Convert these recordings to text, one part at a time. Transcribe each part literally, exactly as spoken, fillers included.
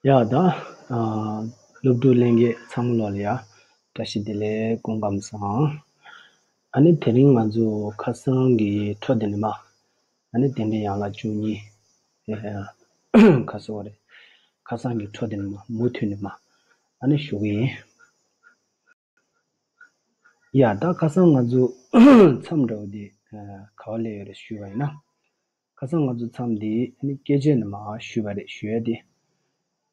ཡ་ད། ཨ། སློབ་ཕྲུག་ལྷན་རྒྱས་ཚང་མ་ལོ་ལ་ཡ། བཀྲ་ཤིས་བདེ་ལེགས། སྐུ་ཁམས་བཟང་། ཨ་ནི་དེ་རིང་ང་ཚོ་ཁ་སང་གི་འཕྲོ་དེ་ནི་མ། ཨ་ནི་དེ་འདྲའི་ཡང་ལ་བཅུ་གཉིས། ཨེ། ཁ་སང་བ་རེད། ཁ་སང་གི་འཕྲོ་དེ་ནི་མ་མུ་མཐུད་ནི་མ། ཨ་ནི་ཞུ་གི་ཡིན། ཡ་ད་ཁ་སང་ང་ཚོ་མཚམས་འདྲ་བོ་དེ་ག་བ་ལས་ཡོད་རེད་ཞུས་པ་ཡིན་ན། ཁ་སང་ང་ཚོ་མཚམས་འདི་ནི་སྐད་ཆའི་ནི་མ་ཞུས་པ་རེད། ཞུ་ཡ་དེ།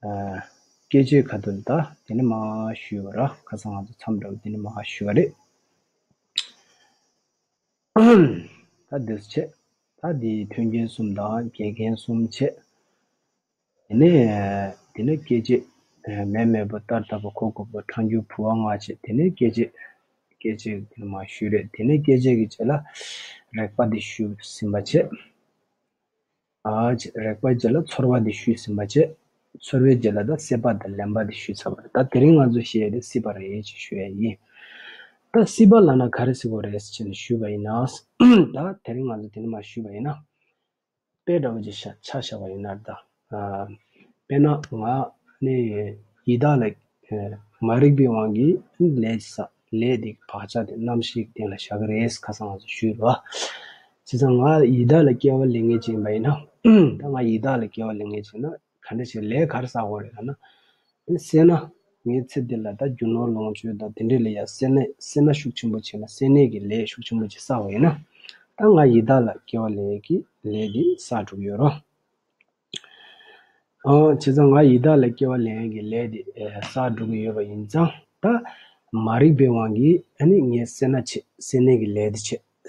ཨ། སྐད་ཆའི་ཁ་ཐུག་ད་དེ་ནི་མ་ཞུས་པ་ར། ཁ་སང་ང་ཚོ་མཚམས་འདྲ་བོ་དེ་ནི་མ་ཞུས་པ་རེད། ད་འདི་བྱས། ད་འདི་མཐུན་རྐྱེན་གསུམ་དང་འགལ་རྐྱེན་གསུམ་བྱས། དེ་ནས་དེ་ནས་སྐད་ཅིག་མེ་མེ་པོ་རྟ་རྟ་པོ་གོ་གོ་པོ་ཕྲང་རྒྱུ་བུ་བ་ང་བྱས། དེ་ནས་སྐད་ཅིག་སྐད་ཅིག་དེ་མ་ཞུས་རེད། དེ་ནས་སྐད་ཅིག་གི་རྗེས་ལ་རེག་པ་དེ་ཞུས་ཟིན་པ་བྱས། ཨ་ཅེ་རེག་པའི་རྗེས་ལ་ཚོར་བ་དེ་ཞུས་ཟིན་པ་བྱས། ཚོར་བའི་རྗེས་ལ་ད་སྲེད་པ་དང་ལེན་པ་དེ་ཞུས་ཚར་བ་རེད། ད་དེ་རིང་ང་ཚོ་བཤད་ཡ་དེ་སྲིད་པ་རེད་ཅེས་ཞུ་ཡ་ཡིན། ད་སྲིད་པ་ལབ་ན་ག་རེ་ཟེར་དགོས་རེད་ཅེས་ནས་ཞུས་པ་ཡིན་ན། ད་དེ་རིང་ང་ཚོ་དེ་ནི་མ་ཞུས་པ་ཡིན་ན། དཔེ་འདྲ་བོ་ཅིག་ཆ་བཞག་པ་ཡིན་ན་ད། དཔེར་ན་ང་ནི་ཡི་དྭགས་ལ། མ་རིག་པའི་དབང་གིས་ལས་ཀྱི་ས་ལས་དེ་གི་བག་ཆགས་དེ་རྣམ་ཤེས་ཀྱི་སྟེང་ལ་བཞག་གི་རེད། ཁ་སང་ང་ཚོ་ཞུས་རེད་བ། བྱས་ཙང་ང་ཡི་དྭགས་ལ་སྐྱེ་བ་ལེན་མཁན་ཅིག་ཡིན་པ་ཡིན་ན། ད་ང་ཡི་དྭགས་ལ་སྐྱེ་བ་ལེན་མཁན་ཅིག་ཡིན་ན་ག་འདྲ་ཞིག་ལས་ག་རེ་བསགས་དགོས་རེད་ལབ་ན། སེར་སྣ། ངའི་ཚེ་འདི་ལ་ད་རྒྱུ་ནོར་ལོངས་སྤྱོད་དང་དེ་འདྲས་ལ་ཡ་སེར་སྣ་སེར་སྣ་ཤུགས་ཆེན་པོ་བྱས་ན་སེར་སྣའི་གི་ལས་ཤུགས་ཆེན་པོ་ཅིག་བསགས་པ་ཡིན་ན། ད་ང་ཡི་དྭགས་ལ་སྐྱེ་བ་ལེན་གྱི་ལས་འདི་བསགས་འགྲོ་གི་ཡོད་རེད། ཨོ། བྱས་ཙང་ང་ཡི་དྭགས་ལ་སྐྱེ་བ་ལེན་གྱི་ལས་དེ་ཨེ་བསགས་འགྲོ་གི་ཡོད་པ་ཡིན་ཙང་། ད་མ་རིག་པའི་དབང་གིས་ཨ་ནི་ངས་སེར་སྣ་བྱེད། སེར་སྣའི་གི་ལས་དེ་བྱེད།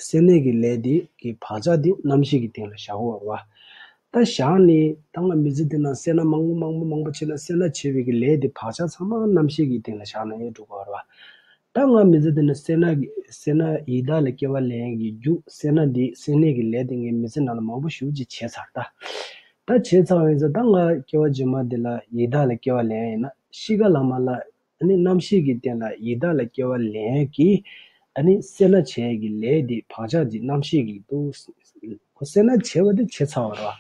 སེར་སྣའི་གི་ལས་དེ་གི་བག་ཆགས་དེ་རྣམ་ཤེས་ཀྱི་སྟེང་ལ་བཞག་དགོས་རེད་བ། ད་བཞག་ནས་ད་ང་མི་ཚེ་འདི་ནང་སེར་སྣ་མང་པོ་མང་པོ་མང་པོ་བྱས་ན་སེར་སྣ་བྱེད་པའི་གི་ལས་དེ་བག་ཆགས་ཚང་མ་རྣམ་ཤེས་ཀྱི་སྟེང་ལ་བཞག་ན་ཡང་འགྲིག་གི་རེད་བ། ད་ང་མི་ཚེ་འདི་ནི་སེར་སྣ་གི་སེར་སྣ་ཡི་དྭགས་ལ་སྐྱེ་བ་ལེན་གྱི་རྒྱུ་སེར་སྣ་འདི་སེར་སྣའི་གི་ལས་དེ་ངས་མི་ཚེ་ནང་ལ་མང་པོ་ཞེ་པོ་ཅིག་བྱས་ཚར་ད། ད་བྱས་ཚར་བ་ཡིན་ཙང་ད་ང་སྐྱེ་བ་རྗེས་མ་འདི་ལ་ཡི་དྭགས་ལ་སྐྱེ་བ་ལེན་ཡིན་ན་གཤིས་ཀ་ལ་མ་ལ་ཨ་ནི་རྣམ་ཤེས་ཀྱི་སྟེང་ལ་ཡི་དྭགས་ལ་སྐྱེ་བ་ལེན་གྱི་ཨ་ནི་སེར་སྣ་བྱས་ཀྱི་ལས་དེ་བག་ཆགས་ཀྱི་རྣམ་ཤེས་ཀྱི་འདུག་ཁོ་སེར་སྣ་བྱས་པ་དེ་བྱས་ཚར་བ་རེད་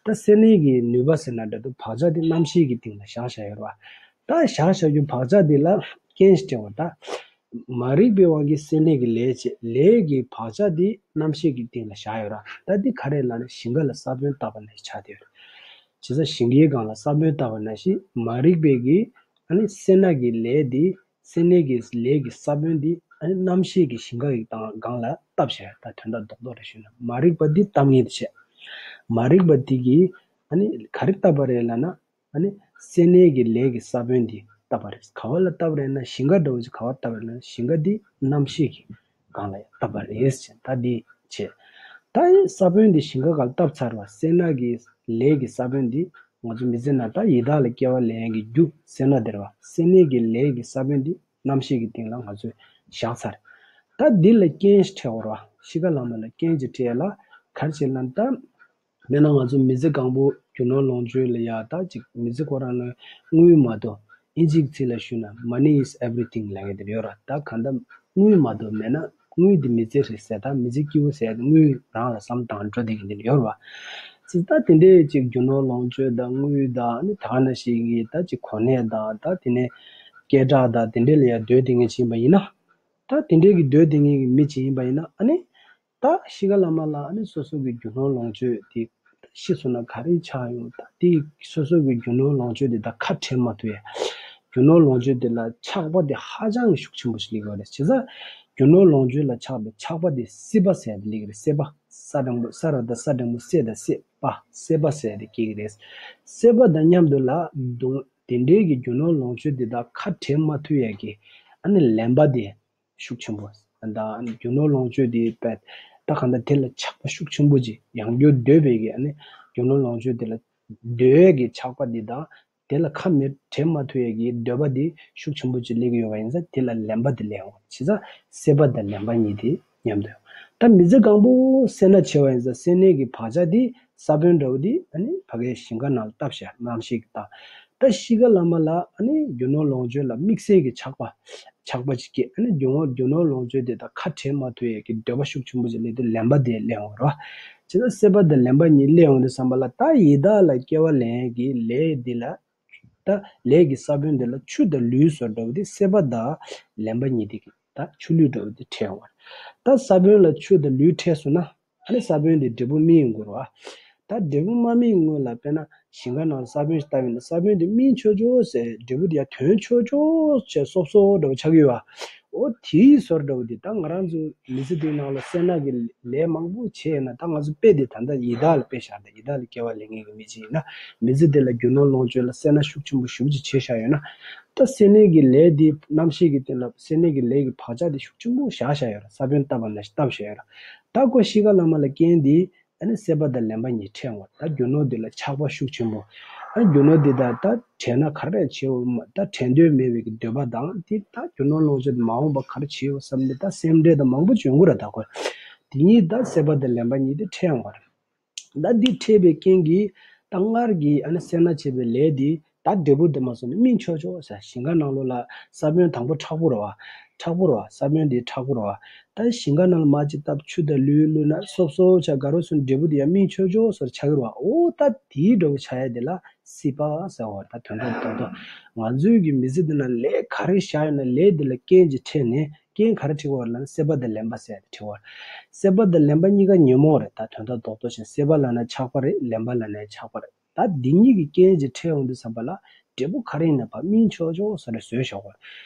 བ། ད་སེར་སྣའི་གི་ནུས་པ་ཟེར་ན་འདྲ་འདུག་བག་ཆགས་དེ་རྣམ་ཤེས་ཀྱི་སྟེང་ལ་བཞག་བཞག་ཡོད་རེད་བ། ད་བཞག་བཞག་རྒྱུ་བག་ཆགས་དེ་ལ་རྐྱེན་ཞིག་སྤྲད་པ་ད། མ་རིག་པའི་དབང་གིས་སེར་སྣའི་གི་ལས་བྱེད། ལས་ཀྱི་བག་ཆགས་འདི་རྣམ་ཤེས་ཀྱི་སྟེང་ལ་བཞག་ཡོད་ར། ད་འདི་ག་རེ་ལབ་ན་ཞིང་ཁ་ལ་ས་བོན་བཏབ་པ་ནང་བཞིན་ཆགས་བསྡད་ཡོད་རེད། བྱས་ཙང་ཞིང་ཁའི་སྒང་ལ་ས་བོན་བཏབ་པ་ནང་བཞིན་མ་རིག་པའི་གི་ཨ་ནི་སེར་སྣ་གི་ལས་འདི་སེར་སྣའི་གི་ལས་ཀྱི་ས་བོན་འདི་ཨ་ནི་རྣམ་ཤེས་ཀྱི་ཞིང་ཁ་གི་སྟེང་སྒང་ལ་བཏབ་བཞག་ད་དོན་དག་རྡོག་རྡོག་རེ་ཞུས་ན་མ་རིག་པ་འདི་བཏབ་མཁན་དེ་བྱས། མ་རིག་པ་འདི་གིས་ཨ་ནི་ག་རེ་བཏབ་པ་རེད་ལབ་ན། ཨ་ནི་སེར་སྣའི་གི་ལས་ཀྱི་ས་བོན་འདི་བཏབ་པ་རེད། ག་བ་ལ་བཏབ་པ་རེད་ན་ཞིང་ཁ་འདྲ་བོ་ཅིག་ག་བ་བཏབ་པ་རེད་ན་ཞིང་ཁ་འདི་རྣམ་ཤེས་ཀྱི་སྒང་ལ་ཡང་བཏབ་པ་རེད་ཅེས་ད་འདི་བྱས། ད་ཡིན་ས་བོན་འདི་ཞིང་ཁ་སྒང་ལ་བཏབ་ཚར་བ་སེར་སྣ་གི་ལས་ཀྱི་ས་བོན་འདི་ང་ཚོ་མི་ཚེ་ན་ད་ཡི་དྭགས་ལ་སྐྱེ་བ་ལེན་གྱི་རྒྱུ་སེར་སྣ་དེ་རེད་བ། སེར་སྣའི་གི་ལས་ཀྱི་ས་བོན་འདི་རྣམ་ཤེས་ཀྱི་སྟེང་ལ་ང་ཚོས་བཞག་ཚར། ད་འདི་ལ་རྐྱེན་ཞིག་འཕྲད་དགོས་རེད་བ། གཤིས་ཀ་ལ་མ་ལ་རྐྱེན་ཅིག་འཕྲད་ལ་ག་རེ་བྱེད་ལབ་ན་ད། དཔེར་ན་ང་ཚོ་མི་ཚེ་གང་པོ་རྒྱུ་ནོར་ལོངས་སྤྱོད་ལ་ཡ་ད་ཅིག་མི་ཚེ་ཁོ་རང་ལ་དངུལ་མ་གཏོགས་ཨིན་ཇིའི་ཚིག་ལ་ཞུས་ན་money is everything ལབ་མཁན་དེ་ཡོད་ར། ད་གང་ལྟར་དངུལ་མ་གཏོགས་མེད་ན་དངུལ་དེ་མི་ཚེ་རེད་ཟེར། ད་མི་ཚེ་སྐྱིད་པོ་ཟེར་ཡ་དེ་དངུལ་རང་ལ་བསམ་བཏང་འགྲོ་བསྡད་མཁན་དེ་ཡོད་ར་བ། ཅིག་ད་དེ་འདྲའི་ཅིག་རྒྱུ་ནོར་ལོངས་སྤྱོད་དང་དངུལ་དང་ནི་ད་ག་ནང་བཞིན་གྱི་ད་ཅིག་གོ་གནས་དང་ད་དེ་ནས་སྐད་གྲགས་དང་དེ་འདྲའི་ལ་ཡ་འདོད་བསྡད་མཁན་ཅིག་ཡིན་པ་ཡིན་ན། ད་དེ་འདྲའི་གི་འདོད་བསྡད་མཁན་གྱི་མི་ཅིག་ཡིན་པ་ཡིན་ན་ཨ་ནི། ད་གཤིས་ཀ་ལ་མ་ལ་ཨ་ནི་སོ་སོ་གི་རྒྱུ་ནོར་ལོངས་སྤྱོད་དེ་ཤི་སོང་ན་ག་རེ་ཆགས་ཡོང་། ད་དེ་སོ་སོ་གི་རྒྱུ་ནོར་ལོངས་སྤྱོད་དེ་ད་ཁ་བྲལ་མ་ཐུབ་ཡ། རྒྱུ་ནོར་ལོངས་སྤྱོད་དེ་ལ་ཆགས་པ་དེ་ཧ་ཅང་གི་ཤུགས་ཆེན་པོ་ཞིག་སླེབས་ཡོད་རེད། བྱས་ཙང་རྒྱུ་ནོར་ལོངས་སྤྱོད་ལ་ཆགས་པའི་ཆགས་པ་དེ་སྲེད་པ་ཟེར་ཡ་དེ་སླེབས་ཀྱི་རེད། སྲེད་པ་ས་འགྲེང་བུ་ས་ར་བཏགས་ས་འགྲེང་བུ་སྲེད་དང་སྲེད་པ་སྲེད་པ་ཟེར་ཡ་དེ་སྐྱེ་གི་རེད། སྲེད་པ་དང་མཉམ་དུ་ལ་དུང་དེ་འདྲའི་གི་རྒྱུ་ནོར་ལོངས་སྤྱོད་དེ་དག་ཁ་བྲལ་མ་ཐུབ་ཡ་གི་ཨ་ནི་ལེན་པ་དེ། ཤུགས་ཆེན་པོ། ད་རྒྱུ་ནོར་ལོངས་སྤྱོད་དེ་པས་ད་གང་ལྟར་དེ་ལ་ཆགས་པ་ཤུགས་ཆེན་པོ་ཅིག་ཡང་བསྐྱར་འདོད་པའི་གི་ཨ་ནི་རྒྱུ་ནོར་ལོངས་སྤྱོད་དེ་ལ་འདོད་ཀྱི་ཆགས་པ་འདི་དང་དེ་ལ་ཁ་མི་བྲལ་མ་ཐུབ་ཡས་ཀྱི་འདོད་པ་འདི་ཤུགས་ཆེན་པོ་ཅིག་སླེབས་ཀྱི་ཡོད་པ་ཡིན་ཙང་དེ་ལ་ལེན་པ་འདི་ལེན་འོང་། བྱས་ཙང་སྲེད་པ་དང་ལེན་པ་གཉིས་དེ་མཉམ་དུ་ཡོང་། ད་མི་ཚེ་གང་པོ་སེར་སྣ་བྱེད་པ་ཡིན་ཙང་སེར་སྣའི་གི་བག་ཆགས་འདི་ས་བོན་འདྲ་བོ་འདི་ཨ་ནི་ཕ་གའི་ཞིང་ཁ་ནང་ལ་བཏབ་བཞག་རྣམ་ཤེས་ཀྱི་སྟེང་། ད་གཤིས་ཀ་ལ་མ་ལ་ཨ་ནི་རྒྱུ་ནོར་ལོངས་སྤྱོད་ལ་དམིགས་བསལ་གྱི་ཆགས་པ། ཆགས་པ་ཅིག་སྐྱེས། ཨ་ནི་རྒྱུ་ནོར་རྒྱུ་ནོར་ལོངས་སྤྱོད་དེ་དག་ཁ་བྲལ་མ་ཐུབ་ཡས་ཀྱི་འདོད་པ་ཤུགས་ཆེན་པོ་ཅིག་སླེབས་དུས་ལེན་པ་དེ་སླེབས་འོང་རོ། བྱས་ཙང་སྲེད་པ་དང་ལེན་པ་གཉིས་སླེབས་འོང་དུས་ཙམ་པ་ལ་ད་ཡི་དྭགས་ལ་སྐྱེ་བ་ལེན་ཡས་ཀྱི་ལས་འདི་ལ། ད་ལས་ཀྱི་ས་བོན་དེ་ལ་ཆུ་དང་ལུད་ཟེར་འདྲ་བོ་དེ་སྲེད་པ་དང་ལེན་པ་གཉིས་དེ་གི་ད་ཆུ་ལུད་འདྲ་བོ་དེ་འཕྲད་ཡོང་བ་རེད། ད་ས་བོན་ལ་ཆུ་དང་ལུད་འཕྲད་སོང་ན། ཨ་ནི་ས་བོན་དེ་འབྲས་བུ་སྨིན་དགོས་རེད་བ། ད་འབྲས་བུ་མ་སྨིན་སྔོན་ལ་དཔེར་ན་ཞིང་ཁ་ནང་ལ་ས་བོན་ཞིག་བཏབ་ཡིན་ན་ས་བོན་དེ་སྨིན་ཆོག་ཆོག་ཟེར་འབྲས་བུ་དེ་ཡར་ཐོན་ཆོག་ཆོག་བྱས་སོབ་སོབ་འདྲ་བོ་ཆགས་ཀྱི་ཡོད་བ། འོ་དེའི་བཟོ་འདྲ་བོ་དེ་ད་ང་རང་ཚོ་མི་ཚེ་འདིའི་ནང་ལ་སེར་སྣ་གི་ལས་མང་པོ་བྱས་ཡིན་ན། ད་ང་ཚོ་དཔེ་དེ་ད་ལྟ་ཡི་དྭགས་ལ་དཔེ་བཞག་ད་ཡི་དྭགས་ལ་སྐྱེ་བ་ལེན་མཁན་གྱི་མི་ཅིག་ཡིན་ན། མི་ཚེ་འདི་ལ་རྒྱུ་ནོར་ལོངས་སྤྱོད་ལ་སེར་སྣ་ཤུགས་ཆེན་པོ་ཞེ་པོ་ཅིག་བྱས་བཞག་ཡོད་ན། ད་སེར་སྣའི་གི་ལས་དེ་རྣམ་ཤེས་ཀྱི་སྟེང་ལ་སེར་སྣའི་གི་ལས་ཀྱི་བག་ཆགས་དེ་ཤུགས་ཆེན་པོ་བཞག་བཞག་ཡོད་རེད། ས་བོན་བཏབ་པ་ནང་བཞིན་བཏབ་བཞག་ཡོད་རེད། ད་ཁོ་ཤི་ཁ་ལ་མ་ལ་རྐྱེན་དེ། ཨ་ནི་སྲེད་པ་དང་ལེན་པ་གཉིས་འཕྲད་འོང་། ད་རྒྱུ་ནོར་འདི་ལ་ཆགས་པ་ཤུགས་ཆེན་པོ། ཨ་རྒྱུ་ནོར་འདི་དང་ད་དྲན་ན་ག་རེ་བྱེད་འོ་མ། ད་དྲན་འདོད་མེད་པའི་གི་འདོད་པ་དང་། དེ་ད་རྒྱུ་ནོར་ལོངས་སྤྱོད་མ་འོངས་པ་ག་རེ་བྱེད་འོ་བསམ་ནས་ད་སེམས་ཁྲལ་དང་མང་པོ་བྱུང་གི་རེད། ད་ཁོ་དེ་གཉིས་ད་སྲེད་པ་དང་ལེན་པ་གཉིས་དེ་འཕྲད་འོང་བ་རེད། ད་འདི་འཕྲད་པའི་རྐྱེན་གྱིས་ད་སྔར་གྱི་ཨ་ནི་སེར་སྣ་བྱས་པའི་ལས་འདི་ད་འབྲས་བུ་དེ་མ་སོང་ནས་སྨིན་ཆོག་ཆོག་ཟེར། ཞིང་ཁ་ནང་ལོགས་ལ་ས་བོན་དང་པོ་མཁྲེགས་པོ་རེད་བ། མཁྲེགས་པོ་རེད་བ། ས་བོན་དེ་མཁྲེགས་པོ་རེད་བ། ད་ཞིང་ཁ་ནང་ལ་མར་ཅིག་བཏབ། ཆུ་དང་ལུད་བླུགས་ན་སོབ་སོབ་ཆགས། ག་རེ་སོང་འབྲས་བུ་དེ་ཡང་སྨིན་ཆོག་ཆོག་ཟེར་ཆགས་ཀྱི་རེད་བ། འོ་ད་དེའི་འདྲ་བོ་ཆགས་ཡ་དེ་ལ་སྲེད་པ་ཟེར་བ། ད་དོན་དག་རྡོག་རྡོག་ང་ཚོའི་གི་མི་ཚེ་འདི་ན་ལས་ག་རེ་བཞག་ཡོད་ན་ལས་དེ་ལ་རྐྱེན་ཅིག་འཕྲད་ནས། རྐྱེན་ག་རེ་འཕྲད་ཀྱི་ཡོད་རེད་ལབ་ན་སྲེད་པ་དང་ལེན་པ་ཟེར་ཡ་དེ་འཕྲད་ཀྱི་ཡོད་རེད། སྲེད་པ་དང་ལེན་པ་གཉིས་ཀ་ཉོན་མོངས་རེད། ད་དོན་དག་རྡོག་རྡོག་བཞིན་སྲེད་པ་ལབ་ན་ཆགས་པ་རེད། ལེན་པ་ལབ་ན་ཆགས་པ་རེད། ད་འདི་གཉིས་ཀྱི་རྐྱེན་ཅིག་འཕྲད་ཡོང་དུས་ཙམ་པ་ལ་འབྲས་བུ་ག་རེ་ཡིན་ན་ཕར་སྨིན་ཆོག་ཆོག་ཟེར་ནས་བཟོས་བཞག་པ་རེད།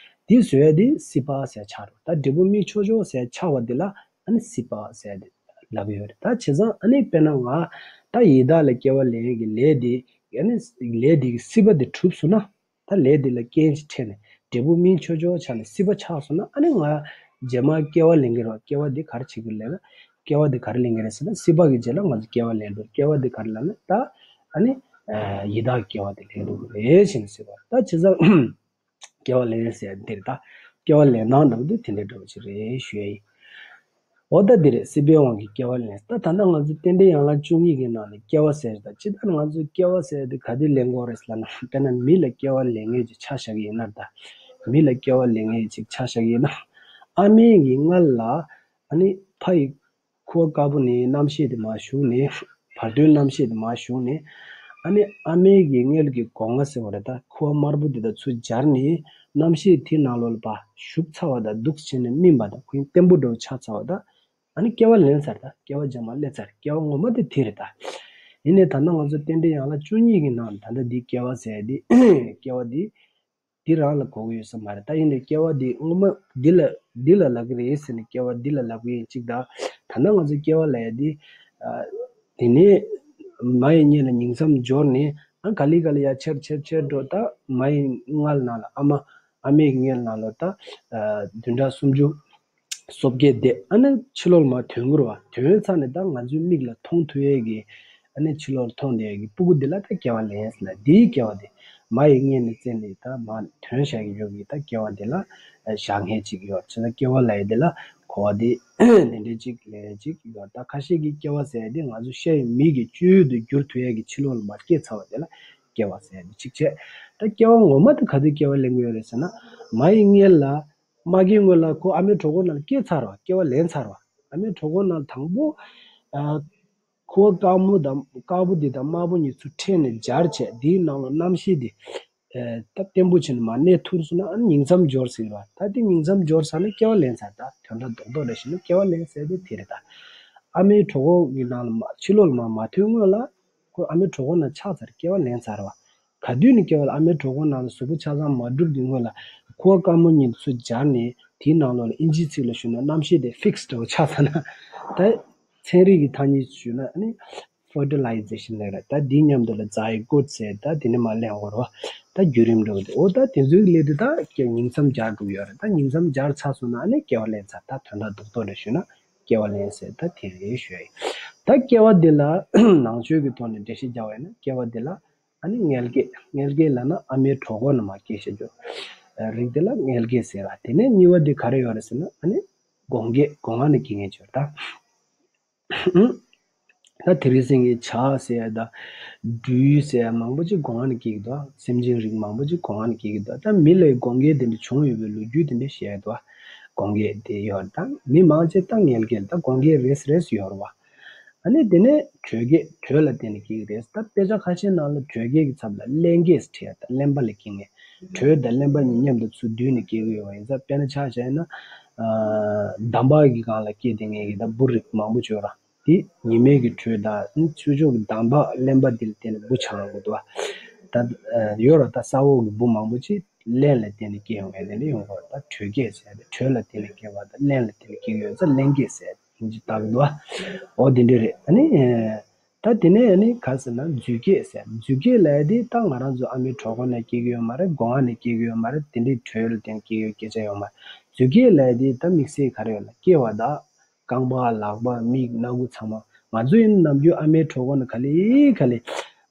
དེ་བཟོས་ཡ་དེ་སྲེད་པ་ཟེར་ཆགས་རེད། ད་འབྲས་བུ་སྨིན་ཆོག་ཆོག་ཟེར་ཆགས་པ་དེ་ལ་ཨ་ནི་སྲེད་པ་ཟེར་ཡ་དེ་ལབ་ཀྱི་ཡོད་རེད། ད་བྱས་ཙང་ཨ་ནི་དཔེར་ན་ང་ད་ཡི་དྭགས་ལ་སྐྱེ་བ་ལེན་ཡས་ཀྱི་ལས་དེ། ཨ་ནི་ལས་དེ་གི་སྲེད་པ་དེ་གྲུབ་སོང་ན། ད་ལས་དེ་ལ་རྐྱེན་ཅིག་འཕྲད་ནས་འབྲས་བུ་སྨིན་ཆོག་ཆོག་ཆགས་ནས་སྲེད་པ་ཆགས་སོང་ན། ཨ་ནི་ང་རྗེས་མ་སྐྱེ་བ་ལེན་གྱི་རེད། སྐྱེ་བ་འདི་ག་རེ་བྱེད་ཀྱི་ལེན་ན། སྐྱེ་བ་འདི་ག་རེ་ལེན་གྱི་རེད་ཟེར་ན། སྲེད་པ་གི་རྗེས་ལ་ང་ཚོ་སྐྱེ་བ་ལེན་འགྲོ། སྐྱེ་བ་འདི་ག་རེ་ལབ་ན་ད་ཨ་ནི་ཡི་དྭགས་སྐྱེ་བ་དེ་ལེན་འགྲོ་གི་རེད་ཟེར་ནས་ཟེར་བ། ད་བྱས་ཙང་སྐྱེ་བ་ལེན་ཟེར་འདི་རེད། ད་སྐྱེ་བ་ལེན་སྟངས་འདྲ་བོ་འདི་དེ་འདྲ་འདྲ་བོ་ཅིག་རེད་ཞུ་ཡ་ཡིན། འོ་ད་འདི་རེད། སྲེད་པའི་དབང་གིས་སྐྱེ་བ་ལེན། ད་ད་ལྟ་ང་ཚོ་རྟེན་འབྲེལ་ཡན་ལག་བཅུ་གཉིས་ཀྱི་ནང་ནས་སྐྱེ་བ་ཟེར། ད་ཅི་ལྟར་ང་ཚོས་སྐྱེ་བ་ཟེར་དེ་ག་དུས་ལེན་དགོས་རེད་ལབ་ན། དཔེར་ན་མི་ལ་སྐྱེ་བ་ལེན་མཁན་ཅིག་ཆ་བཞག་གི་ཡིན་ན། ད་མི་ལ་སྐྱེ་བ་ལེན་མཁན་ཅིག་ཆ་བཞག་གི་ཡིན་ན། ཨ་མའི་གི་མངལ་ལ་ཨ་ནི་ཕ་ཡི་ཁུ་བ་དཀར་པོ་ནས་རྣམ་ཤེས་དེ་མར་ཞུགས་ནས། བར་དོའི་རྣམ་ཤེས་དེ་མར་ཞུགས་ནས། ཨ་ནི་ཨ་མའི་གི་མངལ་གྱི་སྒོ་ང་ཟེར་བ་རེད། ད་ཁུ་བ་དམར་པོ་དེ་དང་ཚུར་སྦྱར་ནས་རྣམ་ཤེས་དེ་ནང་ལོགས་ལ་ཕར་ཞུགས་ཚར་བ་དང་། འདུག་སེ་བྱས་ནས་སྨིན་པ་དང་། ཁོ་བརྟན་པོ་འདྲ་བོ་ཆགས་ཚར་བ་དང་། ཨ་ནི་སྐྱེ་བ་ལེན་ཚར། ད་སྐྱེ་བ་རྗེས་མ་སླེབས་ཚར། སྐྱེ་བ་ངོ་མ་དེ་དེ་རེད། ད་ཡིན་ནའི་ད་ལྟ་ང་ཚོ་རྟེན་འབྲེལ་ཡན་ལག་བཅུ་གཉིས་ཀྱི་ནང་ད་ལྟ་འདི་སྐྱེ་བ་ཟེར་དེ། སྐྱེ་བ་འདི་འདི་རང་ལ་གོ་གི་ཡོད་ས་མ་རེད། ད་ཡིན་ནའི་སྐྱེ་བ་འདི་སྔོན་མ་འདི་ལ་འདི་ལ་ལབ་ཀྱི་རེད་ཟེར་ནས་སྐྱེ་བ་འདི་ལ་ལབ་ཀྱི་ཡིན་གཅིག་དང་། ད་ལྟ་ང་ཚོ་སྐྱེ་བ་ལབ་ཡ་འདི། ཨ། དེ་ནས་མ་ཡི་མངལ་ལ་ཉིང་མཚམས་སྦྱོར་ནས། ཨ། ག་ལེ་ག་ལེ་ཡར་ཆེར་ཆེར་ཆེར་འགྲོ། ད་མ་ཡི་མངལ་ནང་ལ་ཨ་མ། ཨ་མའི་མངལ་ནང་ལ་ད། ཨ། བདུན་ཕྲག་སུམ་ཅུ། སོ་བརྒྱད་བསྡད། ཨ་ནི་ཕྱི་ལོགས་ལ་མར་ཐོན་གྱི་རེད་བ། ཐོན་ཚར་ནས་ད་ང་ཚོའི་མིག་ལ་མཐོང་ཐུབ་ཡས་ཀྱི། ཨ་ནི་ཕྱི་ལོགས་ལ་མཐོང་བསྡད་ཡས་ཀྱི་སྤུ་གུ་འདི་ལ་ད་སྐྱེ་བ་ལེན་ཟེར་ན། འདིའི་སྐྱེ་བ་འདི་མ་ཡི་མངལ་ནས་བཙས་ནས་ད་མར་ཐོན་བཞག་གི་ཡོད་ཀྱི་ད་སྐྱེ་བ་འདི་ལ་བཞག་མཁན་ཅིག་ཡོད། བྱས་ཙང་སྐྱེ་བ་ལབ་ཡས་འདི་ལ་གོ་བ་འདི་འདི་འདྲའི་ཅིག་ལེན་ཡས་ཅིག་ཡོད། ད་ཁ་ཤས་ཀྱིས་སྐྱེ་བ་ཟེར་ཡས་འདི་ང་ཚོ་ཤ་ཡི་མིག་གི་སྤྱོད་ཡུལ་དུ་འགྱུར་ཐུབ་ཡས་ཀྱི་ཕྱི་ལོགས་ལ་མར་སྐྱེས་ཚར་བ་འདི་ལ་སྐྱེ་བ་ཟེར་ཡས་འདི་གཅིག་བྱས། ད་སྐྱེ་བ་ངོ་མ་དེ་ག་དུས་སྐྱེ་བ་ལེན་གྱི་ཡོད་རེད་ཟེར་ན། མ་ཡི་མངལ་ལ། མ་གི་སྔོན་ལ་ཁོ་ཨ་མའི་གྲོད་ཁོག་ནང་ལ་སྐྱེས་ཚར་བ། སྐྱེ་བ་ལེན་ཚར་བ། ཨ་མའི་གྲོད་ཁོག་ནང་དང་པོ། ཨ། ཁུ་བ་དཀར་མོ་དང་། དཀར་པོ་འདི་དང་དམར་པོ་གཉིས་ཚུར་འཕྲད་ནས་སྦྱར་བྱས། འདིའི་ནང་ལ་རྣམ་ཤེས་འདི། ཨ། ད་བརྟན་པོ་བྱས་ནས་མར་གནས་ཐུབ་སོང་ན། ཨ་ནི་ཉིང་མཚམས་སྦྱོར་ཟེར་བ། ད་དེ་ཉིང་མཚམས་སྦྱོར་ཚར་ན་སྐྱེ་བ་ལེན་ཚར། ད་དོན་དག་རྡོག་རྡོག་འདྲ་ཞིག་ནི་སྐྱེ་བ་ལེན་ཟེར་དེ་དེ་རེད། ད་ཨ་མའི་གྲོད་ཁོག་གི་ནང་ལ་མ། ཕྱི་ལོགས་ལ་མར་མ་ཐོན་སྔོན་ལ། ཁོ་ཨ་མའི་གྲོད་ཁོག་ནང་ཆགས་ཚར། སྐྱེ་བ་ལེན་ཚར་བ། ག་དུས་ནས་སྐྱེ་བ་ལ། ཨ་མའི་གྲོད་ཁོག་ནང་ལ་གཟུགས་པོ་ཆ་ཚང་མ་གྲུབ་ཀྱི་སྔོན་ལ་ཁུ་བ་དཀར་མོ་གཉིས་ཚུར་སྦྱར་ནས། དེའི་ནང་ལོགས་ལ་ཨིན་ཇིའི་ཚིག་ལ་ཞུས་ན་རྣམ་ཤེས་དེ་ཕིག་སི་འདྲ་བོ་ཆགས་ཚར་ན། ད་ཚན་རིག་གི་ཐ་སྙད་ཞུས་ན་ཨ་ནི་ཕར་ཊི་ལའི་ཛེ་ཤན་ལབ་རེད། ད་དེའི་མཉམ་དུ་ལ་ཛའི་གོཊ་ཟེར། ད་དེ་ནས་མར་ལེན་དགོས་རེད་བ། ད་བརྒྱུད་རིམ་འདྲ་བོ་དེ། འོ་ད་དེ་ཚོའི་སླད་དུ་ད་ཉིང་མཚམས་སྦྱར་འགྲོ་གི་ཡོད་རེད། ད་ཉིང་མཚམས་སྦྱར་ཚར་སོང་ན་ཨ་ནི་སྐྱེ་བ་ལེན་ཚར། ད་དོན་དག་རྡོག་རྡོག་འདྲ་ཞུས་ན་སྐྱེ་བ་ལེན་ཟེར། ད་དེ་རེད་ཞུ་ཡ་ཡིན། ད་སྐྱེ་བ་འདི་ལ་ནང་ཆོས་ཀྱི་ཐོག་ནས་འགྲེལ་བཤད་རྒྱག་པ་ཡིན་ན། སྐྱེ་བ་འདི་ལ་ཨ་ནི་མངལ་སྐྱེས། མངལ་སྐྱེས་ལབ་ན་ཨ་མའི་གྲོད་ཁོག་ནས་མར་སྐྱེས་བྱས་རྒྱུ་རིགས་དེ་ལ་མངལ་སྐྱེས་ཟེར་བ། དེ་ནས་གཉིས་པ་འདི་ག་རེ་ཡོད་རེད་ཟེར་ན། ཨ་ནི་སྒོང་སྐྱེས། སྒོ་ང་ནས་སྐྱེ་མཁན་ཅིག་ཡོད་རེད་ད། ད་དེ་རིང་སང་ཉིན་བྱ་ཟེར་ཡ་དང་སྦྲུལ་ཟེར་ཡ་མང་པོ་ཅིག་སྒོ་ང་ནས་སྐྱེ་གི་འདུག་སེམས་ཅན་རིགས་མང་པོ་ཅིག་སྒོ་ང་ནས་སྐྱེ་གི་འདུག་ད་མི་ལ་སྒོང་སྐྱེས་དེ་འདྲ་བྱུང་ཡོད་པའི་ལོ་རྒྱུས་དེ་འདྲ་བཤད་ཡ་འདུག་སྒོང་སྐྱེས་དེ་ཡོད་རེད། ད་མི་མང་ཆེ་ད་མངལ་སྐྱེས། ད་སྒོང་སྐྱེས་རེས་རེས་ཡོད་རེད་བ། ཨ་ནི་དེ་ནས་དྲོད་སྐྱེད། དྲོད་ལ་བརྟེན་ནས་སྐྱེ་གི་རེད། ད་དཔེ་ཆ་ཁ་ཤས་ནང་ལ་དྲོད་སྐྱེད་ཀྱི་ཚབ་ལ་རླན་སྐྱེད་ཟེར་བྲིས་ཡ། ད་རླན་པ་ལ་སྐྱེ་ངེས། དྲོད་དང་རླན་པ་གཉིས་མཉམ་དུ་ཚུར་བསྡུས་ནས་སྐྱེ་གི་ཡོད་པ་ཡིན་ཙང་། དཔེར་ན་ཆ་བཞག་ན། ཨ། འདམ་བག་གི་སྒང་ལ་སྐྱེས་བསྡད་མཁན་གྱི་ད་འབུ་རིགས་མང་པོ་ཅིག་ཡོད་ར། དེ་ཉི་མའི་གི་དྲོད་དང་ཆུ་ལྕོགས་ཀྱི་འདམ་བག་རླན་པ་འདི་ལ་བརྟེན་ནས་འབུ་ཆགས་ཡོང་གི་འདུག་བ། ད་ཡོད་ར། ད་ས་འོག་གི་འབུ་མང་པོ་ཅིག་རླན་ལ་བརྟེན་ནས་སྐྱེ་ཡོང་མཁན་དེ་འདྲ་ཡོང་གི་རེད། ད་དྲོད་སྐྱེད་ཟེར་ཡ་དེ་དྲོད་ལ་བརྟེན་ནས་སྐྱེ་བ་དང་རླན་ལ་བརྟེན་ནས་སྐྱེ་གི་ཡོད་ཙང་རླན་སྐྱེད་ཟེར་ཡ་དེ་ཡིན་གྱི་ད་གི་འདུག་བ། འོ་དེ་འདྲ་རེད། ཨ་ནི། ད་དེ་ནས་ཨ་ནི་ག་ཟེར་ན་རྫུས་སྐྱེད་ཟེར། རྫུས་སྐྱེད་ལབ་ཡ་དེ་ད་ང་རང་ཚོ་ཨ་མའི་གྲོད་ཁོག་ནས་སྐྱེ་གི་ཡོད་མ་རེད། སྒོ་ང་ནས་སྐྱེ་གི་ཡོད་མ་རེད། དེ་འདྲའི་དྲོད་ལ་བརྟེན་སྐྱེ་གི་ཡོད་སྐད་ཆ་ཡོད་མ་རེད། རྫུས་སྐྱེད་ལབ་ཡ་དེ་ད་དམིགས་བསལ་ག་རེ་ཡོད་ལ། སྐེ་བ་དང་རྐང་པ། ལག་པ། མིག། སྣ་ཁུག་ཚང་མ། ང་ཚོ་ཡིན་ན་ནམ་རྒྱུན་ཨ་མའི་གྲོད་ཁོག་ནས་ག་ལེ་ག་ལེ།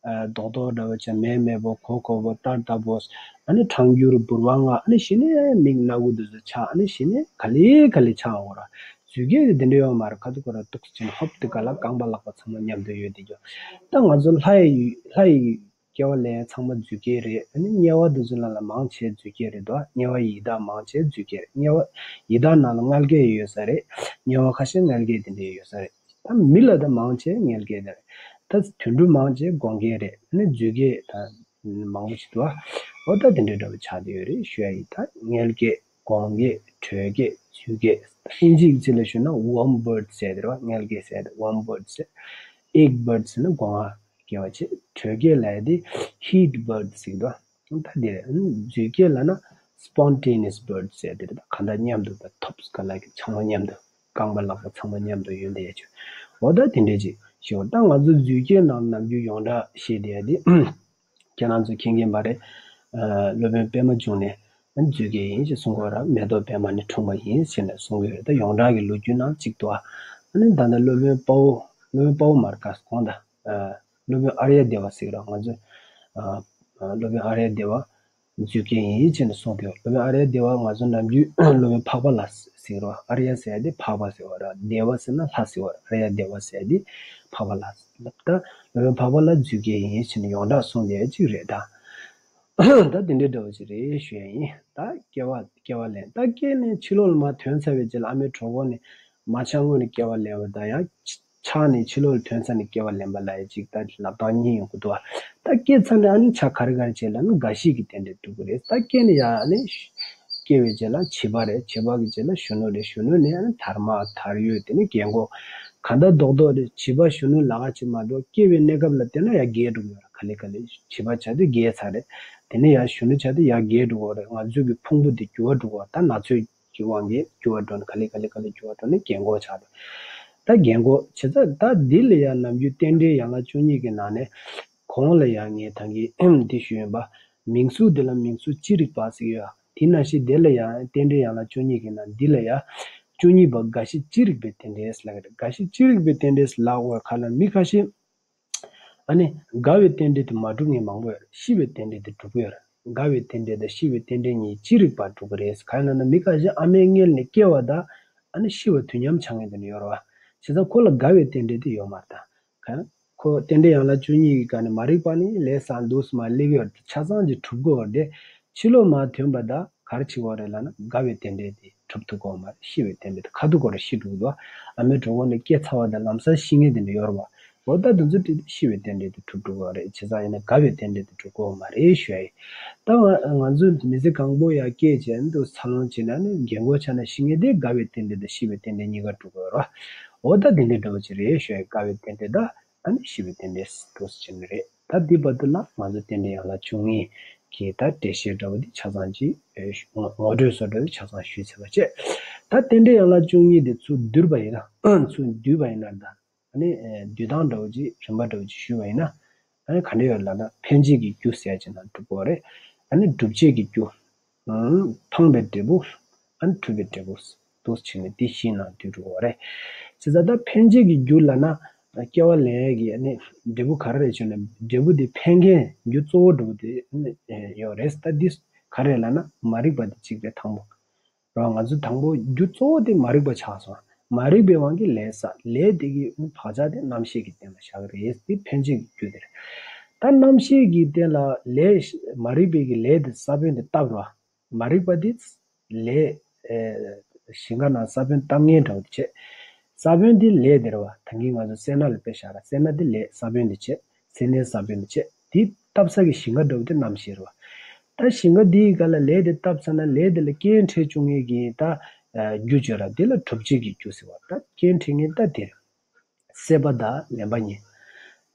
ཨ། རྡོག་རྡོག་འདྲ་བོ་ཆགས། མེད་མེད་པོ། གོག་གོག་པོ། ཏར་ཏར་པོ། ཨ་ནི་ཕྲང་འགྱུར་འབུར་བ་ལྔ། ཨ་ནི་གཞི་ནས་མིག། སྣ་ཁུག་འདི་ཚོ་ཆགས། ཨ་ནི་གཞི་ནས་ག་ལེ་ག་ལེ་ཆགས་འོང་ར། རྫུས་སྐྱེད་དེ་འདི་འདྲ་ཡོད་མ་རེད། ཁ་ཐུག་ཁོ་ར་ཏོག་ཙམ་ཧོབ་དེ་ག་ལ་རྐང་པ་ལག་པ་ཚང་མ་མཉམ་དུ་ཡོད་དེ་རྒྱུ། ད་ང་ཚོ་ལྷ་ཡི་ལྷ་ཡི་སྐྱེ་བ་ལེན་ཚང་མ་རྫུས་སྐྱེད་རེད། ཨ་ནི་དམྱལ་བ་འདི་ཚོ་ནང་ལ་མང་ཆེ་རྫུས་སྐྱེད་རེད་དོ། དམྱལ་བ་ཡི་དྭགས་མང་ཆེ་རྫུས་སྐྱེད་རེད། དམྱལ་བ་ཡི་དྭགས་ནང་ལ་མངལ་སྐྱེས་ཡོད་ས་རེད། དམྱལ་བ་ཁ་ཤས་མངལ་སྐྱེས་དེ་འདྲ་ཡོད་ས་རེད། ད་མི་ལ་ད་མང་ཆེ་མངལ་སྐྱེས་དེ་རེད། ད་དུད་འགྲོ་མང་ཆེ་སྒོང་སྐྱེས་རེད། ཨ་ནི་རྫུས་སྐྱེད་ད་མང་པོ་ཞིག་འདུག་ཨ། འོ་ད་དེ་འདྲ་འདྲ་བོ་ཆགས་བསྡད་ཡོད་རེད་ཞུ་ཡ་ཡིན། ད་མངལ་སྐྱེས། སྒོང་སྐྱེས། དྲོད་སྐྱེས། རྫུས་སྐྱེས། ཨིན་ཇིའི་ཚིག་ལ་ཞུས་ན་worm bird ཟེར་དེ་རེད་བ། མངལ་སྐྱེས་ཟེར་དེ་worm bird ཟེར། egg bird ཟེར་ན་སྒོ་ང་སྐྱེ་བ་བྱེད། དྲོད་སྐྱེས་ལབ་ཡ་དེ་heat bird ཟེར་གི་འདུག་ད་དེ་རེད། རྫུས་སྐྱེས་ལབ་ན་spontaneous bird ཟེར་དེ་རེད། ད་གང་ལྟར་མཉམ་དུ་ད་ཐོབ་ག་ལ་གི་ཚང་མ་མཉམ་དུ། རྐང་པ་ལག་པ་ཚང་མ་མཉམ་དུ་ཡོད་བསྡད་ཡ་ཆོས། འོ་ད་དེ་འདྲས་ཅིག་ཞུ། ད་ང་ཚོ་རྫུས་སྐྱེས་ནང་ནམ་རྒྱུན་ཡོངས་གྲགས་བཤད་བསྡད་ཡ་དེ། ཁྱེད་རང་ཚོ་མཁྱེན་མཁྱེན་པ་རེད། ཨ། སློབ་དཔོན་པདྨ་འབྱུང་གནས་རྫུས་སྐྱེས་ཡིན་ཞེས་གསུང་གི་ཡོད་ར། མེ་ཏོག་པདྨ་ནི་འཁྲུངས་པ་ཡིན་ཞེས་ནས་གསུང་གི་ཡོད་རེད། ད་ཡོངས་གྲགས་ཀྱི་ལོ་རྒྱུས་ནང་གཅིག་ཏུ། ཨ་ནི་ད་ལྟ་སློབ་དཔོན་དཔའ་བོ། སློབ་དཔོན་དཔའ་བོ་མ་རེད། ག་གོང་ད། ཨ། སློབ་དཔོན་ཨཱརྱ་དེ་བ་ཟེར་གི་ར། ང་ཚོས། ཨ། སློབ་དཔོན་ཨཱརྱ་དེ་བ་རྫུས་སྐྱེས་ཡིན་ཞེས་ནས་གསུང་གི་ཡོད། སློབ་དཔོན་ཨཱརྱ་དེ་བ་ང་ཚོ་ནམ་རྒྱུན་སློབ་དཔོན་འཕགས་པ་ལྷ་ཟེར་གི་ར། ཨཱརྱ་ཟེར་ཡ་དེ་འཕགས་པ་ཟེར་བ་ར། དེ་བ་ཟེར་ན་ལྷ་ཟེར་བ་ར། ཨཱརྱ་དེ་བ་ཟེར་ཡ་དེ་འཕགས་པ་ལྷ་ཟེར། ད་སློབ་དཔོན་འཕགས་པ་ལྷ་རྫུས་སྐྱེས་ཡིན་ཞེས་ནས་ཡོངས་གྲགས་གསུངས་བསྡད་ཡ་གཅིག་རེད་ད། ད་དེ་འདྲའི་འདྲ་བོ་ཅིག་རེད་ཞུ་ཡ་ཡིན། ད་སྐྱེ་བ་སྐྱེ་བ་ལེན། ད་སྐྱེས་ནས་ཕྱི་ལོགས་ལ་མར་ཐོན་ཚར་བའི་རྗེས་ལ་ཨ་མའི་གྲོད་ཁོག་ནས་མ་ཆགས་སྔོན་ནས་སྐྱེ་བ་ལེན་པ་དང་། ཡང་ཆགས་ནས་ཕྱི་ལོགས་ལ་ཐོན་ཚར་ནས་སྐྱེ་བ་ལེན་པ་ལབ་ཡ་ཅིག་ད་ལབ་སྟངས་གཉིས་ཡོང་གི་འདུག་བ། ད་སྐྱེས་ཚར་ནས་ཨ་ནི་ཆ་ག་རེ་ག་རེ་བྱེད་ལབ་ན་རྒ་ཤི་གི་རྟེན་འབྲེལ་གྲུབ་ཀྱི་རེད། ད་སྐྱེས་ནས་ཡང་ཨ་ནི་སྐྱེ་བའི་རྗེས་ལ་བྱིས་པ་རེད། བྱིས་པ་གི་རྗེས་ལ་གཞོན་ནུ་རེད། གཞོན་ནུ་ནས་ཨ་ནི་དར་མ་དར་ཡོད། དེ་ནས་རྒན་གོག་གང་ལྟར་རྡོག་རྡོག་རེད། བྱིས་པ་གཞོན་ནུ་ལ་ཁ་ཅིག་མ་གཏོགས་སྐྱེ་བའི་གནས་སྐབས་ལ་བལྟས་ན་ཡང་རྒས་འགྲོ་གི་ཡོད་རེད། ག་ལེ་ག་ལེ་བྱིས་པ་ཆགས་དུས་རྒས་ཚར་རེད། དེ་ནས་ཡང་གཞོན་ནུ་ཆགས་དུས་ཡང་རྒས་འགྲོ་གི་ཡོད་རེད། ང་ཚོའི་གི་ཕུང་པོ་འདི་འགྱུར་བ་འགྲོ་གི་ཡོད་རེད། ད་ན་ཚོད་ཀྱི་དབང་གིས་འགྱུར་བ་འགྲོ་ནས་ག་ལེ་ག་ལེ་ག་ལེ་འགྱུར་བ་འགྲོ་ནས་རྒན་གོག་ཆགས་འདུག་ད་རྒན་གོག་བྱས་ཙང་ད་འདི་ལ་ཡང་ནམ་རྒྱུན་རྟེན་འབྲེལ་ཡན་ལག་བཅུ་གཉིས་ཀྱི་ནང་ནས་གོང་ལ་ཡང་ངས་ད་གིན་འདི་ཞུས་ཡིན་པ། མིང་གཟུགས་འདི་ལ་མིང་གཟུགས་ཅི་རིགས་པ་ཟེར་གྱི་ཡོད། དེ་ནང་བཞིན་དེ་ལ་ཡང་རྟེན་འབྲེལ་ཡན་ལག་བཅུ་གཉིས་ཀྱི་ནང་འདི་ལ་ཡང་བཅུ་གཉིས་པ་རྒ་ཤི་ཅི་རིགས་པའི་རྟེན་འབྲེལ་ལབ་ཀྱི་རེད། རྒ་ཤི་ཅི་རིགས་པའི་རྟེན་འབྲེལ་ལབ་དགོས་ཁ་ལ་མི་ཁ་ཤས། ཨ་ནི་རྒ་བའི་རྟེན་འབྲེལ་དེ་མ་གྲུབ་མཁན་མང་པོ་ཡོད་རེད། ཤི་བའི་རྟེན་འབྲེལ་དེ་གྲུབ་ཀྱི་ཡོད་རེད། རྒ་བའི་རྟེན་འབྲེལ་དང་ཤི་བའི་རྟེན་འབྲེལ་གཉིས་ཅི་རིགས་པར་གྲུབ་ཀྱི་རེད། གང་ཡིན་ལབ་ན་མི་ཁ་ཤས་ཨ་མའི་མངལ་ནས་སྐྱེ་བ་དང་ཨ་ནི་ཤི་བ་དུས་མཉམ་ཆགས་མཁན་དེ་འདྲ་ཡོད་རེད་བ། བྱས་ཙང་ཁོ་ལ་རྒ་བའི་རྟེན་འབྲེལ་དེ་ཡོད་མ་རེད་ད། གང་ཁོ་རྟེན་འབྲེལ་ཡན་ལག་བཅུ་གཉིས་ཀྱི་སྒང་ནས་མ་རིག་པ་ནི་ལས་བསགས་འདུག་སེ་མར་སླེབས་ཀྱི་ཡོད་རེད། ཆ་ཚང་ཅིག་གྲུབ་ཀྱི་ཡོད་རེད་དེ། ཕྱི་ལོགས་མར་ཐོན་པ་དང་ག་རེ་བྱེད་ཀྱི་ཡོད་རེད་ལབ་ན་རྒ་བའི་རྟེན་འབྲེལ་དེ་གྲུབ་ཐུབ་ཀྱི་ཡོད་མ་རེད། ཤི་བའི་རྟེན་འབྲེལ་དེ་ཁ་ཐུག་གོ་རེ་ཤི་འགྲོ་གི་འདུག་ཨ་མའི་གྲོད་ཁོག་ནས་སྐྱེས་ཚར་བ་དང་ལམ་སང་ཤི་མཁན་དེ་འདྲ་ཡོད་རེད་བ། འོ་ད་དེ་ཚོ་དེ་ཤི་བའི་རྟེན་འབྲེལ་དེ་གྲུབ་འགྲོ་གི་ཡོད་རེད། བྱས་ཙང་ཡིན་ན་རྒ་བའི་རྟེན་འབྲེལ་དེ་གྲུབ་ཀྱི་ཡོད་མ་རེད་ཞུ་ཡ་ཡིན། ད་ང་ང་ཚོ་མི་ཚེ་གང་པོ་ཡར་སྐྱེས་བྱས་འདུག་འཚར་ལོངས་བྱས་ན་ནི་རྒན་གོག་ཆགས་ན་ཤི་མཁན་དེ་རྒ་བའི་རྟེན་འབྲེལ་དང་ཤི་བའི་རྟེན་འབྲེལ་གཉིས་ཀ་གྲུབ་ཀྱི་ཡོད་རེད་བ། འོ་ད་དེ་འདྲ་འདྲ་བོ་ཅིག་རེད་ཞུ་ཡ། རྒ་བའི་རྟེན་འབྲེལ་དང་ཨ་ནི་ཤི་བའི་རྟེན་འབྲེལ་འདུག་སེ་བྱས་ནི་རེད། ད་འདི་བར་དུ་ལ་ང་ཚོ་རྟེན་འབྲེལ་ཡན་ལག་བཅུ་གཉིས་ཀྱི་ད་འགྲེལ་བཤད་འདྲ་བོ་འདི་ཆ་ཚང་ཅིག་ཨེ་ངོ་ངོ་སྤྲོད་བཟོ་འདྲ་བོ་ཆ་ཚང་ཞུས་ཚར་བ་བྱས། ད་རྟེན་འབྲེལ་ཡན་ལག་བཅུ་གཉིས་འདི་ཚུར་བསྡུས་པ་ཡིན་ན། ཚུར་བསྡུས་པ་ཡིན་ན་ད། ཨ་ནི་ཨེ་བསྡུས་སྟངས་འདྲ་བོ་ཅིག་རིམ་པ་འདྲ་བོ་ཅིག་ཞུས་པ་ཡིན་ན། ཨ་ནི་ག་འདྲ་ཡོད་ལབ་ན་འཕེན་བྱེད་ཀྱི་རྒྱུ་ཟེར་ཅིག་ནང་འགྲུབ་དགོས་རེད། ཨ་ནི་སྒྲུབ་བྱེད་ཀྱི་རྒྱུ། ཨང་། འཕངས་པའི་འབྲས་བུ། ཨ་ནི་འཁྲུལ་པའི་འབྲས་བུ། འདུག་སེ་བྱས་ནས་འདི་བཞི་ནང་འདུས་འགྲོ་གི་རེད། བྱས་ཙང་ད་འཕེན་བྱེད་ཀྱི་རྒྱུ་ལབ་ན། སྐྱེ་བ་ལེན་ཡས་ཀྱི་ཨ་ནི་འབྲས་བུ་ག་རེ་རེད་ཟེར་ན་འབྲས་བུ་འདི་འཕེན་མཁན་རྒྱུ་གཙོ་བོ་འདྲ་བོ་དེ་ཨ་ནི་ཡོད་རེད། ད་འདི་ག་རེ་ལབ་ན་མ་རིག་པ་འདི་གཅིག་རེད་དང་པོ། རང་ང་ཚོ་དང་པོ་རྒྱུ་གཙོ་བོ་དེ་མ་རིག་པ་ཆགས་སོང་། མ་རིག་པའི་དབང་གིས་ལས་བསགས། ལས་དེ་གི་བག་ཆགས་དེ་རྣམ་ཤེས་ཀྱི་རྟེན་ལ་བཞག་གི་རེད། དེ་འཕེན་བྱེད་ཀྱི་རྒྱུ་དེ་རེད། ད་རྣམ་ཤེས་ཀྱི་རྟེན་ལ་ལས་མ་རིག་པའི་གི་ལས་དེ་ས་བོན་དེ་བཏབ་རོགས། མ་རིག་པ་དེ་ལས་ཨེ་ཞིང་ཁ་ནང་ས་བོན་བཏབ་མཁན་འདྲ་བོ་དེ་བྱས། ས་བོན་དེ་ལས་དེ་རེད་བ། ད་གིན་ང་ཚོ་སེར་སྣ་ལ་དཔེ་བཞག་ར། སེར་སྣ་དེ་ལས། ས་བོན་དེ་བྱེད། སེར་སྣའི་ས་བོན་དེ་བྱེད། དེ་བཏབ་ས་གི་ཞིང་ཁ་འདྲ་བོ་དེ་རྣམ་ཤེས་རེད་བ། ད་ཞིང་ཁ་དེའི་སྒང་ལ་ལས་དེ་བཏབ་ཚར་ན་ལས་དེ་ལ་རྐྱེན་འཕྲད་བཅུག་མཁན་གྱི་ད་རྒྱུ་བརྗོད་ར། དེ་ལ་གྲུབ་བྱེད་ཀྱི་རྒྱུ་ཟེར་བ། ད་རྐྱེན་འཕྲད་མཁན་ད་དེ་རེད། སྲེད་པ་དང་ལེན་པ་གཉིས།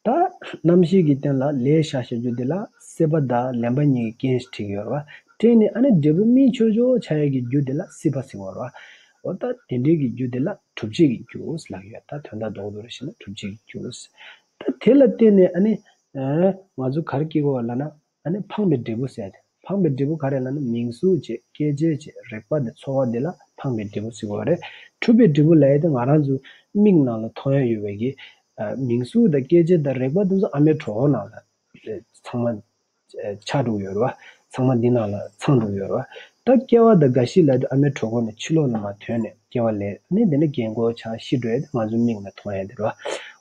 ད་རྣམ་ཤེས་ཀྱི་སྟེང་ལ་ལས་བཞག་བཞག་རྒྱུ་དེ་ལ་སྲེད་པ་དང་ལེན་པ་གཉིས་ཀྱི་རྐྱེན་ཞིག་འཕྲད་ཀྱི་ཡོད་རེད་བ། འཕྲད་ནས་ཨ་ནི་འབྲས་བུ་སྨིན་ཆོག་ཆོག་ཆགས་ཡས་ཀྱི་རྒྱུ་དེ་ལ་སྲིད་པ་ཟེར་བ་རེད་བ། འོ་ད་དེ་འདྲའི་གི་རྒྱུ་དེ་ལ་གྲུབ་བྱེད་ཀྱི་རྒྱུ་ལབ་ཡོད། ད་དོན་དག་རྡོག་རྡོག་རེ་བཤད་ན་གྲུབ་བྱེད་ཀྱི་རྒྱུ། ད་དེ་ལ་བརྟེན་ནས་ཨ་ནི་ཨ་ང་ཚོ་ག་རེ་སྐྱེ་གི་ཡོད་ལབ་ན། ཨ་ནི་འཕངས་པའི་འབྲས་བུ་ཟེར་ཏེ། འཕངས་པའི་འབྲས་བུ་ག་རེ་ལབ་ན་མིང་གཟུགས་བྱས། སྐྱེ་མཆེད་བྱས། རེག་པ་དང་ཚོར་བ་འདི་ལ་འཕངས་པའི་འབྲས་བུ་ཟེར་གྱི་ཡོད་རེད། འཁྲུལ་པའི་འབྲས་བུ་ལབ་ཡས་དེ་ང་རང་ཚོ་མིག་ནང་ལ་མཐོང་ཡ་ཡོད་པའི་གི་ཨ་མིང་གཟུགས་དང་སྐྱེ་མཆེད་དང་རེག་པ་དེ་ཚོ་ཨ་མའི་གྲོད་ཁོག་ནང་ལ་ཨ་ཚང་མ་ཨ་ཆགས་འགྲོ་གི་ཡོད་རེད་བ། ཚང་མ་འདི་ནང་ལ་ཚང་འགྲོ་གི་ཡོད་རེད་བ། ད་སྐྱེ་བ་དང་རྒ་ཤི་ལབ་དུས་ཨ་མའི་གྲོད་ཁོག་ནས་ཕྱི་ལོགས་ལ་མར་ཐོན་ནས་སྐྱེ་བ་ལེན། ཨ་ནི་དེ་ནས་རྒན་གོག་ཆགས་ཤི་འགྲོ་ཡས་དེ་ང་ཚོ་མིག་ནས་མཐོང་ཡས་དེ་རེད་བ།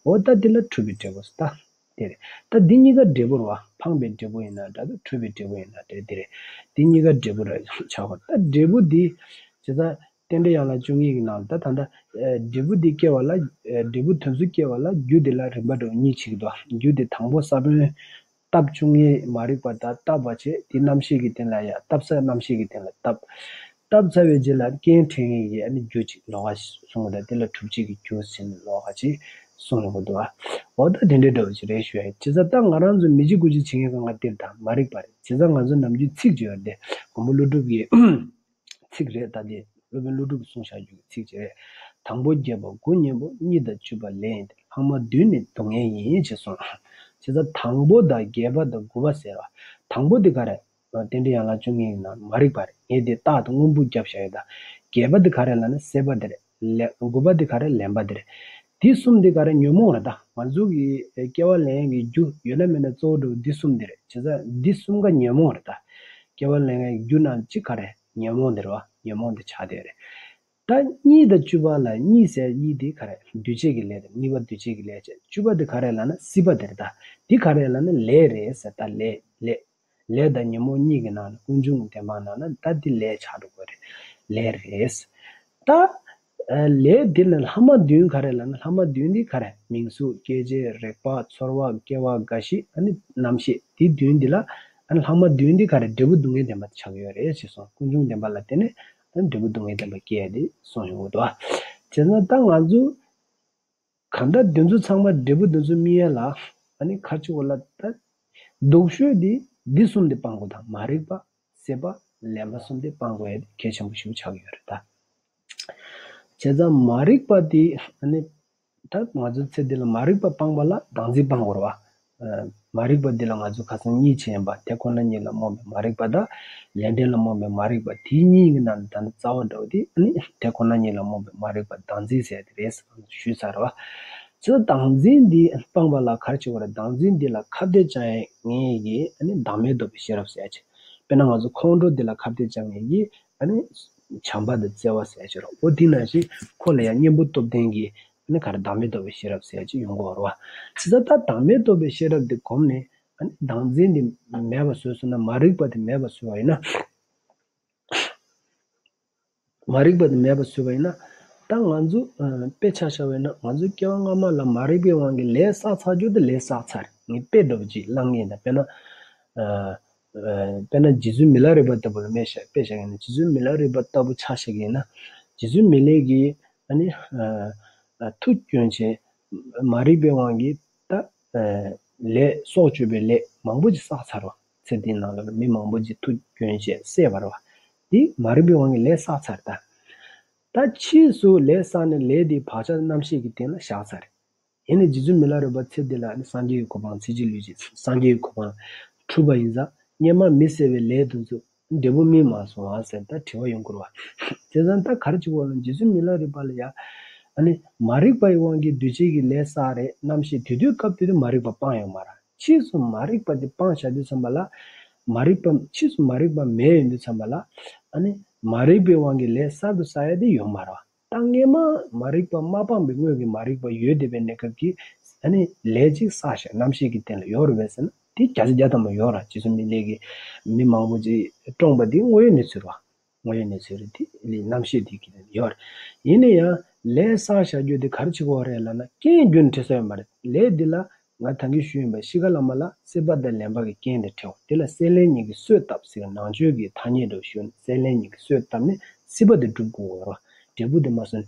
འོ་ད་འདི་ལ་འཁྲུལ་པའི་འབྲས་བུ་ཟེར། ད་དེ་རེད། ད་འདི་གཉིས་ཀ་འབྲས་བུ་རེད་བ། འཕངས་པའི་འབྲས་བུ་ཡིན་ན་འདྲ་འདུག་འཁྲུལ་པའི་འབྲས་བུ་ཡིན་ན་འདྲ། དེ་རེད། འདི་གཉིས་ཀ་འབྲས་བུ་རེད་ཆགས་པ། ད་འབྲས་བུ་འདི་བྱས་ཙང་རྟེན་འབྲེལ་ཡན་ལག་བཅུ་གཉིས་ཀྱི་ནང་ལ་ད་ད་ལྟ་ཨ་འབྲས་བུ་འདི་སྐྱེ་བ་ལ་ཨ་འབྲས་བུ་དེ་ཚོ་སྐྱེ་བ་ལ་རྒྱུ་དེ་ལ་རིམ་པ་འདྲ་བོ་གཉིས་ཕྱེ་གི་འདུག་རྒྱུ་དེ་དང་པོ་ས་བོན་བཏབ་བཅུག་མཁན་མ་རིག་པ་དང་བཏབ་པ་བྱས། དེ་རྣམ་ཤེས་ཀྱི་སྟེང་ལ་ཡ། བཏབ་ས་རྣམ་ཤེས་ཀྱི་སྟེང་ལ་བཏབ། བཏབ་ཚར་བའི་རྗེས་ལ་རྐྱེན་འཕྲད་མཁན་གྱི་ཨ་ནི་རྒྱུ་གཅིག་ལོགས་ཀ་གསུངས་པ་དང་། དེ་ལ་གྲུབ་བྱེད་ཀྱི་རྒྱུ་ཟེར་ནས་ལོགས་ཀ་གཅིག་གསུངས་ཡོང་གི་འདུག་ཨ། འོ་ད་དེ་འདྲའི་འདྲ་བོ་ཅིག་རེད་ཞུ་ཡ་ཡིན། བྱས་ཙང་ད་ང་རང་ཚོ་མི་འཇིགས་དགུ་འཇིགས་བྱེད་མཁན་གང་ག་དེ་ད་མ་རིག་པ་རེད། བྱས་ཙང་ང་ཚོ་ནམ་རྒྱུན་ཚིག་ཅིག་ཡོད་རེད་དེ། མགོན་པོ་ཀླུ་སྒྲུབ་ཀྱི་ཚིག་རེད། ད་དེ་སློབ་དཔོན་ཀླུ་སྒྲུབ་ཀྱིས་གསུངས་བཞག་རྒྱུ་གི་ཚིག་ཅིག་རེད། དང་པོ་རྒྱས་པ་དགུ་གཉེན་པོ། གཉིས་དང་བཅུ་པ་ལས་ཡིན་ཏེ། ལྷག་མ་བདུན་ནི་སྡུག་བསྔལ་ཡིན། ཅེས་གསུངས། བྱས་ཙང་དང་པོ་དང་བརྒྱད་པ་དང་དགུ་པ་ཟེར་བ། དང་པོ་དེ་ག་རེ། རྟེན་འབྲེལ་ཡན་ལག་བཅུ་གཉིས་ཀྱི་ནང་མ་རིག་པ་རེད། ངས་དེ་རྟགས་དང་སྔོན་འབུལ་བརྒྱབ་བཞག་ཡོད་ད། བརྒྱད་པ་དེ་ག་རེ་ལབ་ན་སྲེད་པ་དེ་རེད། ལས་དགུ་པ་དེ་ག་རེ། ལེན་པ་དེ་རེད། འདི་གསུམ་དེ་ག་རེ། ཉོན་མོངས་རེད་ད། ང་ཚོ་གི་སྐྱེ་བ་ལེན་ཡག་གི་རྒྱུ་ཡོད་ན་མེད་ན་གཙོ་བོ་འདྲ་བོ་འདི་གསུམ་དེ་རེད། བྱས་ཙང་འདི་གསུམ་ཀ་ཉོན་མོངས་རེད་ད། སྐྱེ་བ་ལེན་ཡག་གི་རྒྱུ་ནང་གཅིག་ག་རེ། ཉོན་མོངས་དེ་རེད་བ། ཉོན་མོངས་དེ་ཆགས་བསྡད་རེད། ད་གཉིས་དང་བཅུ་པ་ལ། གཉིས་ཟེར་གཉིས་དེ་ག་རེ། འདུས་བྱས་ཀྱི་ལས་དང་། གཉིས་པ་འདུས་བྱས་ཀྱི་ལས་བྱས། བཅུ་པ་དེ་ག་རེ་ལབ་ན་སྲིད་པ་དེ་རེད་ད། འདི་ག་རེ་ལབ་ན་ལས་རེད་ཟེར་ད། ལས་ལས། ལས་དང་ཉོན་མོངས་གཉིས་ཀྱི་ནང་ནས་ཀུན་འབྱུང་གི་བདེན་པ་ནང་ན་ད་འདི་ལས་ཆགས་འགྲོ་གི་རེད། ལས་རེད། ད་ཨ་ལས་འདི་ལ་ལྷག་མ་བདུན་ག་རེ་ལབ་ན། ལྷག་མ་བདུན་འདི་ག་རེ། མིང་གཟུགས། སྐྱེ་མཆེད། རེག་པ། ཚོར་བ། སྐྱེ་བ། རྒ་ཤི། ཨ་ནི་རྣམ་ཤེས། འདི་བདུན་འདི་ལ་ཨ་ནི་ལྷག་མ་བདུན་འདི་ག་རེ། འབྲས་བུ་སྡུག་བསྔལ་བདེན་པ་ཆགས་ཀྱི་ཡོད་རེད་ཅེས་གསུངས། ཀུན་འབྱུང་བདེན་པ་ལ་བརྟེན་ནས་ཨ་ནི་འབྲས་བུ་སྡུག་བསྔལ་བདེན་པ་སྐྱེ་ཡ་དེ་གསུངས་ཡོང་གི་འདུག་ཨ། བྱས་ན་ད་ང་ཚོ་གང་ལྟར་འདི་ཚོ་ཚང་མ། འབྲས་བུ་འདི་ཚོ་སྨིན་ཡ་ལ་ཨ་ནི་ག་རེ་བྱེད་དགོས་ལབ་ད། སྡུག་ཤོས་འདི་འདི་གསུམ་འདི་སྤང་དགོས་ད། མ་རིག་པ། སྲེད་པ། ལེན་པ་གསུམ་འདི་སྤང་དགོས་ཡ་དེ་གལ་ཆེན་པོ་ཞིག་ཆགས་ཀྱི་ཡོད་རེད་ད། བྱས་ཙང་མ་རིག་པ་འདི་ཨ་ནི་ད་ང་ཚོའི་ཚེ་འདི་ལ་མ་རིག་པ་སྤངས་པ་ལ་བདག་འཛིན་སྤང་དགོས་རེད་བ། ཨ་མ་རིག་པ་འདི་ལ་ང་ཚོ་ཁ་སང་གཉིས་ཕྱེ་ཡིན་པ། དེ་ཁོ་ན་ཉིད་ལ་རྨོངས་པའི་མ་རིག་པ་དང་། ལས་འབྲས་ལ་རྨོངས་པའི་མ་རིག་པ། དེ་གཉིས་ཀྱི་ནང་ནས་ད་ནི་རྩ་བ་འདྲ་བོ་དེ་ཨ་ནི་དེ་ཁོ་ན་ཉིད་ལ་རྨོངས་པའི་མ་རིག་པ། བདག་འཛིན་ཟེར་དེ་རེད་ཟེར་ཞུས་ཚར་བ། བྱས་ཙང་བདག་འཛིན་འདི་སྤངས་པ་ལ་ག་རེ་བྱེད་དགོས་རེད། བདག་འཛིན་འདི་ལ་ཁ་གཏད་བཅག་མཁན་གྱི་ཨ་ནི་བདག་མེད་རྟོགས་པའི་ཤེས་རབ་ཟེར་ཡ་ཅིག་དཔེར་ན་ང་ཚོ་ཁོང་ཁྲོ་འདི་ལ་ཁ་གཏད་བཅག་མཁན་གྱི་ཨ་ནི་བྱམས་པ་དང་བརྩེ་བ་ཟེར་ཡ་ཅིག་རེད། འོ་དེ་ནང་བཞིན་ཁོ་ལ་ཡང་གཉེན་པོ་སྟོབས་ལྡན་གྱི་ཨ་ནི་ག་རེ། བདག་མེད་རྟོགས་པའི་ཤེས་རབ་ཟེར་ཡ་ཅིག་ཡོང་གི་ཡོད་རེད་བ། བྱས་ཙང་ད་བདག་མེད་རྟོགས་པའི་ཤེས་རབ་འདི་བསྒོམས་ནས་ཨ་ནི་བདག་འཛིན་འདི་མེད་པ་བཟོས་སོང་ན། མ་རིག་པ་འདི་མེད་པ་བཟོས་པ་ཡིན་ན། མ་རིག་པ་འདི་མེད་པ་བཟོས་པ་ཡིན་ན། ད་ང་ཚོ་ཨ་དཔེ་ཆ་བཞག་པ་ཡིན་ན། ང་ཚོ་སྐྱེ་བ་སྔ་མ་ལ་མ་རིག་པའི་དབང་གིས་ལས་བསགས་ཚར་རྒྱུ་དེ་ལས་བསགས་ཚར་རེད། ངས་དཔེ་འདྲ་པོ་ཅིག་བླངས་ངེས་ད། དཔེར་ན་ཨ་ཨ་དཔེར་ན་རྗེ་བཙུན་མི་ལ་རས་པ་ལྟ་བུ་ལ་དཔེ་བཞག་དཔེ་བཞག་ཡིན་ན། རྗེ་བཙུན་མི་ལ་རས་པ་ལྟ་བུ་ཆ་བཞག་ཡིན་ན། རྗེ་བཙུན་མི་ལས་ཀྱིས་ཨ་ནི་ཨ་ཨ་མཐུ་བསྐྱོན་བྱས། མ་རིག་པའི་དབང་གིས་ད་ཨ་ལས་སྲོག་གཅོད་པའི་ལས་མང་པོ་ཅིག་བསགས་ཚར་བ། ཚེ་འདིའི་ནང་ལ་མི་མང་པོ་ཅིག་མཐུ་བསྐྱོན་བྱས་བསད་པ་རེད་བ། འདི་མ་རིག་པའི་དབང་གིས་ལས་བསགས་ཚར་ད། ད་ཕྱིས་སུ་ལས་བསགས་ནས་ལས་དེའི་བག་ཆགས་རྣམ་ཤེས་ཀྱི་སྟེང་ལ་བཞག་ཚར་རེད། ཡིན་ནའི་རྗེ་བཙུན་མི་ལ་རས་པ་ཚེ་འདི་ལ་ནི་སངས་རྒྱས་ཀྱི་གོ་འཕང་། ཚེ་གཅིག་ལུས་གཅིག་སངས་རྒྱས་ཀྱི་གོ་འཕང་ཐོབ་པ་ཡིན་ཙང་། སྔོན་མ་མི་བསད་པའི་ལས་དེ་ཚོ་འབྲས་བུ་སྨིན་མ་སོང་བ་ཟེར་ད་དྲི་བ་ཡོང་གི་རེད་བ། བྱས་ཙང་ད་ག་རེ་བྱེད་དགོས་ལབ་ན། རྗེ་བཙུན་མི་ལ་རས་པ་ལ་ཡ་ཨ་ནི་མ་རིག་པའི་དབང་གིས་འདུས་བྱས་ཀྱི་ལས་བསགས་རེད། རྣམ་ཤེས་དེ་དུས་སྐབས་དེ་དུས་མ་རིག་པ་སྤངས་ཡོད་མ་རེད། ཕྱིས་སུ་མ་རིག་པ་དེ་སྤངས་བཞག་དུས་ཙམ་པ་ལ། མ་རིག་པ་ཕྱིས་སུ་མ་རིག་པ་མེད་ཡོང་དུས་ཙམ་པ་ལ། ཨ་ནི་མ་རིག་པའི་དབང་གིས་ལས་གསར་དུ་བསགས་ཡ་དེ་ཡོད་མ་རེད་བ། ད་སྔོན་མ་མ་རིག་པ་མ་སྤངས་པའི་སྔོན་གྱི་མ་རིག་པ་ཡོད་བསྡད་པའི་གནས་སྐབས་ཀྱི་ཨ་ནི་ལས་ཅིག་བསགས་ཤག་རྣམ་ཤེས་ཀྱི་སྟེང་ལ་ཡོད་རེད་པས་ཟེར་ན། དེ་བརྒྱ་ཆ་བརྒྱ་ཐམ་པ་ཡོད་རེད། རྗེ་བཙུན་མི་ལས་ཀྱིས་མི་མང་པོ་ཅིག་བཀྲོངས་པ་དེ་དངོས་ཡོད་གནས་ཚུལ་རེད་བ། དངོས་ཡོད་གནས་ཚུལ་རེད། དེ་ལས་རྣམ་ཤེས་དེ་གི་ཡོད་རེད། ཡིན་ན་ཡང་ལས་བསགས་བཞག་རྒྱུ་དེ་ག་རེ་བྱེད་དགོས་རེད་ལབ་ན། རྐྱེན་རྒྱུ་ནས་འཕྲད་ས་ཡོད་མ་རེད། ལས་འདི་ལ་ང་ད་གིན་ཞུས་ཡིན་པ། ཤི་ཁ་ལ་མ་ལ་སྲེད་པ་དང་ལེན་པ་གི་རྐྱེན་དེ་འཕྲད་འོང་། དེ་ལ་སྲེད་ལེན་གཉིས་ཀྱི་གསོས་བཏབ་ཟེར། ནང་ཆོས་ཀྱི་ཐ་སྙད་འདྲ་བོ་ཞུས་ན། སྲེད་ལེན་གཉིས་ཀྱི་གསོས་བཏབ་ནས་སྲེད་པ་དེ་སྒྲུབ་དགོས་རེད་བ། འབྲས་བུ་དེ་མ་སོན།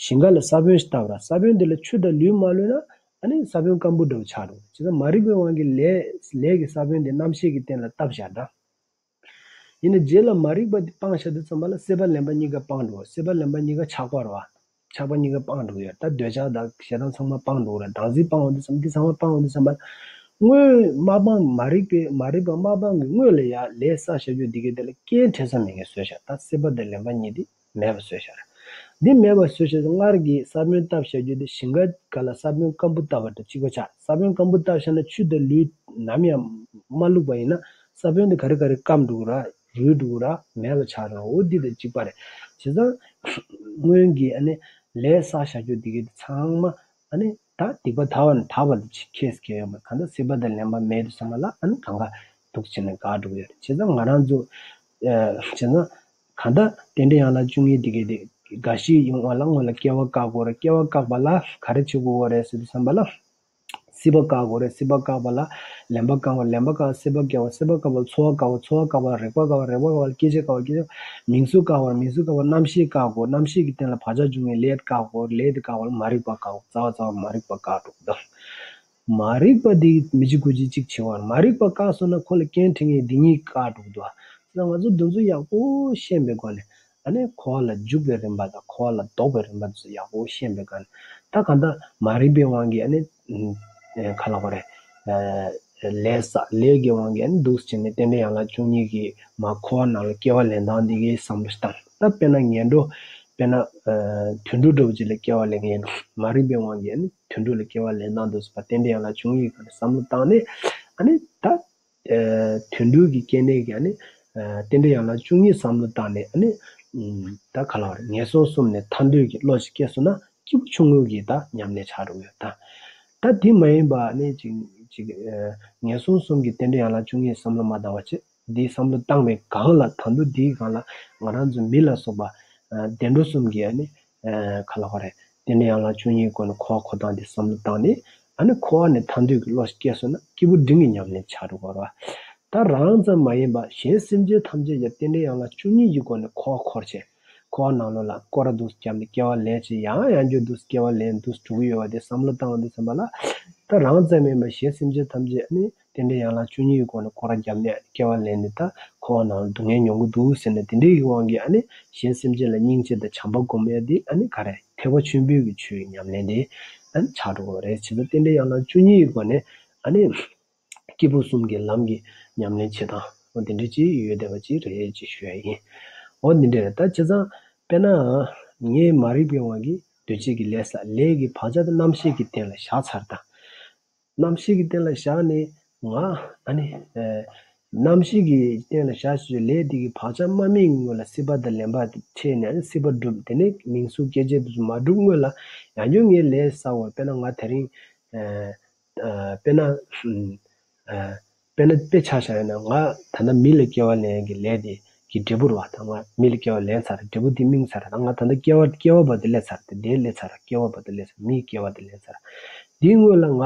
ཞིང་ཁ་ལ་ས་བོན་ཞིག་བཏབ་ར། ས་བོན་དེ་ལ་ཆུ་དང་ལུད་མ་བླུགས་ན། ཨ་ནི་ས་བོན་སྐམ་པོ་འདྲ་བོ་ཆགས་འགྲོ། བྱས་ཙང་མ་རིག་པའི་དབང་གིས་ལས་ལས་ཀྱི་ས་བོན་དེ་རྣམ་ཤེས་ཀྱི་སྟེང་ལ་བཏབ་བཞག་འདྲ། ཡིན་ན་རྗེས་ལ་མ་རིག་པ་དེ་སྤངས་བཞག་དུས་ཙམ་པ་ལ་སྲེད་པ་ལེན་པ་གཉིས་ཀ་སྤངས་འགྲོ། སྲེད་པ་ལེན་པ་གཉིས་ཀ་ཆགས་པ་རེད་བ། ཆགས་པ་གཉིས་ཀ་སྤངས་འགྲོ་གི་ཡོད། ད་འདོད་ཆགས་དང་ཞེ་སྡང་ཚང་མ་སྤངས་འགྲོ་གི་རེད། བདག་འཛིན་སྤངས་འོང་དུས་ཙམ། འདི་ཚང་མ་སྤངས་འོང་དུས་ཙམ་པ་ལ། སྔོན་མ་སྤངས། མ་རིག་པའི་མ་རིག་པ་མ་སྤངས་ཀྱི་སྔོན་ལ་ཡ་ལས་བསགས་བཞག་རྒྱུ་འདི་གའི་དེ་ལ་རྐྱེན་འཕྲད་ས་མེད་མཁན་བཟོས་བཞག། ད་སྲེད་པ་དང་ལེན་པ་གཉིས་དེ་མེད་པ་བཟོས་བཞག་རེད། འདི་མེད་པ་བཟོས་བཞག་སྔར་གྱི་ས་བོན་བཏབ་བཞག་རྒྱུ་དེ་ཞིང་ཁ་སྒང་ལ་ས་བོན་སྐམ་པོ་བཏབ་པ་དང་གཅིག་པ་ཆགས། ས་བོན་སྐམ་པོ་བཏབ་བཞག་ན་ཆུ་དང་ལུད་ནམ་ཡང་མ་བླུགས་པ་ཡིན་ན། ས་བོན་དེ་ག་རེ་ག་རེ་སྐམ་འགྲོ་གི་ར། རུལ་འགྲོ་གི་ར། མེད་པ་ཆགས་ར། འོ་འདི་དང་གཅིག་པ་རེད། བྱས་ཙང་སྔོན་གྱི་ཨ་ནི་ལས་བསགས་བཞག་རྒྱུ་འདི་གའི་དེ་ཚང་མ་ཨ་ནི་ད་སྡིག་པ་དག་པ་ནས་དག་པ་ལ་ཅིག་ཁེས་ཁེ་ཡོད་མ། གང་ལྟར་སྲེད་པ་དང་ལེན་པ་མེད་དུས་ཙམ་པ་ལ་ཨ་ནི་གང་ག་འདུག་བྱས་ནས་འགག་འགྲོ་གི་ཡོད་རེད། བྱས་ཙང་ང་རང་ཚོ་ཨ་བྱས་ཙང་གང་ལྟར་རྟེན་འབྲེལ་ཡན་ལག་བཅུ་གཉིས་འདི་གའི་དེ་འགའ་ཞིག་ཡོང་བ་ལ་སྔོན་ལ་སྐྱེ་བ་བཀག་དགོས་རེད། སྐྱེ་བ་བཀག་པ་ལ་ག་རེ་བྱེད་དགོས་རེད་ཟེར་དུས་ཙམ་པ་ལ། སྲེད་པ་བཀག་དགོས་རེད། སྲེད་པ་བཀག་པ་ལ་ལེན་པ་བཀག་པ། ལེན་པ་བཀག་སྲེད་པ་བཀག་པ། སྲེད་པ་བཀག་པ་ལ་ཚོར་བ་བཀག་པ། ཚོར་བ་བཀག་པ་ལ་རེག་པ་བཀག་པ། རེག་པ་བཀག་པ་ལ་སྐྱེ་མཆེད་བཀག་པ། སྐྱེ་མཆེད། མིང་གཟུགས་བཀག་པ་ལ། མིང་གཟུགས་བཀག་པ་ལ་རྣམ་ཤེས་བཀག་དགོས། རྣམ་ཤེས་ཀྱི་སྟེང་ལ་བག་ཆགས་འཇུག་མཁན་ལས་དེ་བཀག་དགོས། ལས་དེ་བཀག་པ་ལ་མ་རིག་པ་བཀག་དགོས། རྩ་བ་རྩ་བ་མ་རིག་པ་བཀག་འགྲོ་གི་འདུག་མ་རིག་པ་དེ་མི་གཅིག་དགུ་གཅིག་གཅིག་བྱེད་པ་རེད། མ་རིག་པ་བཀག་སོང་ན་ཁོ་ལ་རྐྱེན་འཕྲད་མཁན་འདི་གཉིས་བཀག་འགྲོ་གི་འདུག་ད་ང་ཚོ་འདི་ཚོ་ཡག་པོ་ཤེས་པའི་སྒོ་ནས། ཨ་ནི་འཁོར་བ་ལ་འཇུག་པའི་རིམ་པ་དང་འཁོར་བ་ལ་ལྡོག་པའི་རིམ་པ་དེ་ཚོ་ཡག་པོ་ཤེས་པའི་སྒང་ནས། ད་གང་ལྟར་མ་རིག་པའི་དབང་གིས་ཨ་ནི་ཨ་ག་ལབ་དགོས་རེད། ཨ་ལས་བསགས། ལས་ཀྱི་དབང་གིས་ཨ་ནི་འདུག་སེ་བྱས་ནས་རྟེན་འབྲེལ་ཡན་ལག་བཅུ་གཉིས་ཀྱི་མ་འཁོར་བ་ནང་ལ་སྐྱེ་བ་ལེན་སྟངས་འདི་གའི་བསམ་བློ་བཏང་། ད་དཔེར་ན་ངན་འགྲོ། དཔེར་ན་ཨ་དུད་འགྲོ་འདྲ་བོ་ཅིག་ལ་སྐྱེ་བ་ལེན་མཁན་ཡིན་ན། མ་རིག་པའི་དབང་གིས་ཨ་ནི་དུད་འགྲོ་ལ་སྐྱེ་བ་ལེན་སྟངས་འདུག་སེ་བ། རྟེན་འབྲེལ་ཡན་ལག་བཅུ་གཉིས་ཀྱི་སྒང་ནས་བསམ་བློ་བཏང་ནས། ཨ་ནི་ད། ཨ་དུད་འགྲོ་གི་སྐྱེ་གནས་ཀྱི་ཨ་ནི་ཨ་རྟེན་འབྲེལ་ཡན་ལག་བཅུ་གཉིས་བསམ་བློ་བཏང་ནས། ཨ་ནི་ཨམ་ད་ག་ལབ་དགོས་རེད། ངན་སོང་གསུམ་ནས་ཐར་འདོད་ཀྱི་བློ་ཞིག་སྐྱེས་སོང་ན། སྐྱེས་བུ་ཆུང་ངུ་གི་ད་ཉམས་ལེན་ཆགས་འགྲོ་གི་ཡོད་ད། ད་དེ་མ་ཡིན་པ་ཨ་ནི་ཅིག་ཅིག་ཨ་ངན་སོང་གསུམ་གྱི་རྟེན་འབྲེལ་ཡན་ལག་བཅུ་གཉིས་བསམ་བློ་མ་བཏང་བ་བྱས། འདིའི་བསམ་བློ་བཏང་བའི་སྒང་ལ། ད་དུང་འདིའི་སྒང་ལ་ང་རང་ཚོ་མི་ལ་སོགས་པ་ཨ་བདེ་འགྲོ་གསུམ་གྱི་ཨ་ནི་ཨ་ག་ལབ་དགོས་རེད། རྟེན་འབྲེལ་ཡན་ལག་བཅུ་གཉིས་སྒོ་ནས་འཁོར་བ་འཁོར་སྟངས་དེ་བསམ་བློ་བཏང་ནས། ཨ་ནི་འཁོར་བ་ནས་ཐར་འདོད་ཀྱི་བློ་ཞིག་སྐྱེས་སོང་ན། སྐྱེས་བུ་འབྲིང་གི་ཉམས་ལེན་བྱ་འགྲོ་དགོས་རེད་བ། ད་རང་ཙམ་མ་ཡིན་པ་གཞན་སེམས་ཅན་ཐམས་ཅད་ཀྱང་རྟེན་འབྲེལ་ཡན་ལག་བཅུ་གཉིས་ཀྱི་སྒོ་ནས་འཁོར་བ་འཁོར་བྱས། འཁོར་བ་ནང་ལོགས་ལ་སྐོར་ར་འདུག་སེ་བརྒྱབ་ནས་སྐྱེ་བ་ལེན་བྱས། ཡང་ཡང་བསྐྱར་འདུག་སེ་སྐྱེ་བ་ལེན་འདུག་སེ་འགྲོ་གི་ཡོད་པ་དེ་བསམ་བློ་བཏང་བ་དུས་ཙམ་པ་ལ། ད་རང་ཙམ་མིན་པ་གཞན་སེམས་ཅན་ཐམས་ཅད་ཨ་ནི་རྟེན་འབྲེལ་ཡན་ལག་བཅུ་གཉིས་ཀྱི་སྒོ་ནས་སྐོར་ར་བརྒྱབ་ནས་སྐྱེ་བ་ལེན་ནས། ད་འཁོར་བ་ནང་ལ་སྡུག་བསྔལ་མྱོང་གི་འདུག་ཟེར་ནས། དེ་འདྲའི་གི་དབང་གིས་ཨ་ནི་གཞན་སེམས་ཅན་ལ་སྙིང་རྗེ་དང་བྱམས་པ་སྒོམ་ཡ་དེ་ཨ་ནི་ག་རེ། ཐེག་པ་ཆེན་པོའི་གི་ཆོས་ཀྱི་ཉམས་ལེན་དེ་ཨ་ནི་ཆགས་འགྲོ་གི་རེད། བྱས་ཙང་རྟེན་འབྲེལ་ཡན་ལག་བཅུ་གཉིས་ཀྱི་སྒོ་ནས་ཨ་ནི་སྐྱེས་བུ་གསུམ་གྱི་ལམ་གྱི་ཉམས་ལེན་བྱེད་སྟངས། འོ་དེ་འདྲ་ཅིག་ཡོད་བསྡད་པ་ཅིག་རེད་ཅེས་ཞུ་ཡ་ཡིན། འོ་འདི་འདྲ་རེད། ད་བྱས་ཙང་དཔེར་ན་ངས་མ་རིག་པའི་དབང་གིས་འདོད་བྱེད་ཀྱི་ལས་བསགས། ལས་ཀྱི་བག་ཆགས་དེ་རྣམ་ཤེས་ཀྱི་སྟེང་ལ་བཞག་ཚར་དང་། རྣམ་ཤེས་ཀྱི་སྟེང་ལ་བཞག་ནས་ང་ཨ་ནི་ཨ་རྣམ་ཤེས་ཀྱི་སྟེང་ལ་བཞག་བྱས་ལས་དེ་གི་བག་ཆགས་མ་སྨིན་གྱི་སྔོན་ལ་སྲེད་པ་དང་ལེན་པ་དེ་འཕྲད་ནས། ཨ་ནི་སྲེད་པ་སྒྲུབ། དེ་ནས་མིང་གཟུགས་སྐྱེ་མཆེད་དེ་ཚོ་མ་གྲུབ་སྔོན་ལ་ཡང་བསྐྱར་ངས་ལས་བསགས་པ། དཔེར་ན་ང་དེ་རིང་ཨ་ཨ་དཔེར་ན་ཨ་ཨ་དཔེར་ན་དཔེ་ཆ་བཞག་ཡོད་ན། ང་ད་ལྟ་མི་ལ་སྐྱེ་བ་ལེན་ཡས་ཀྱི་ལས་དེ་གི་འབྲས་བུ་རེད་བ། ད་ང་མི་ལ་སྐྱེ་བ་ལེན་ཚར། འབྲས་བུ་དེ་སྨིན་ཚར། ད་ང་ད་ལྟ་སྐྱེ་བ་སྐྱེ་བ་བར་དུ་སླེབས་ཚར། དེ་འདྲའི་སླེབས་ཚར། སྐྱེ་བ་བར་དུ་སླེབས་ཚར། མིའི་སྐྱེ་བ་དེ་སླེབས་ཚར། དེའི་སྔོན་ལ་ང་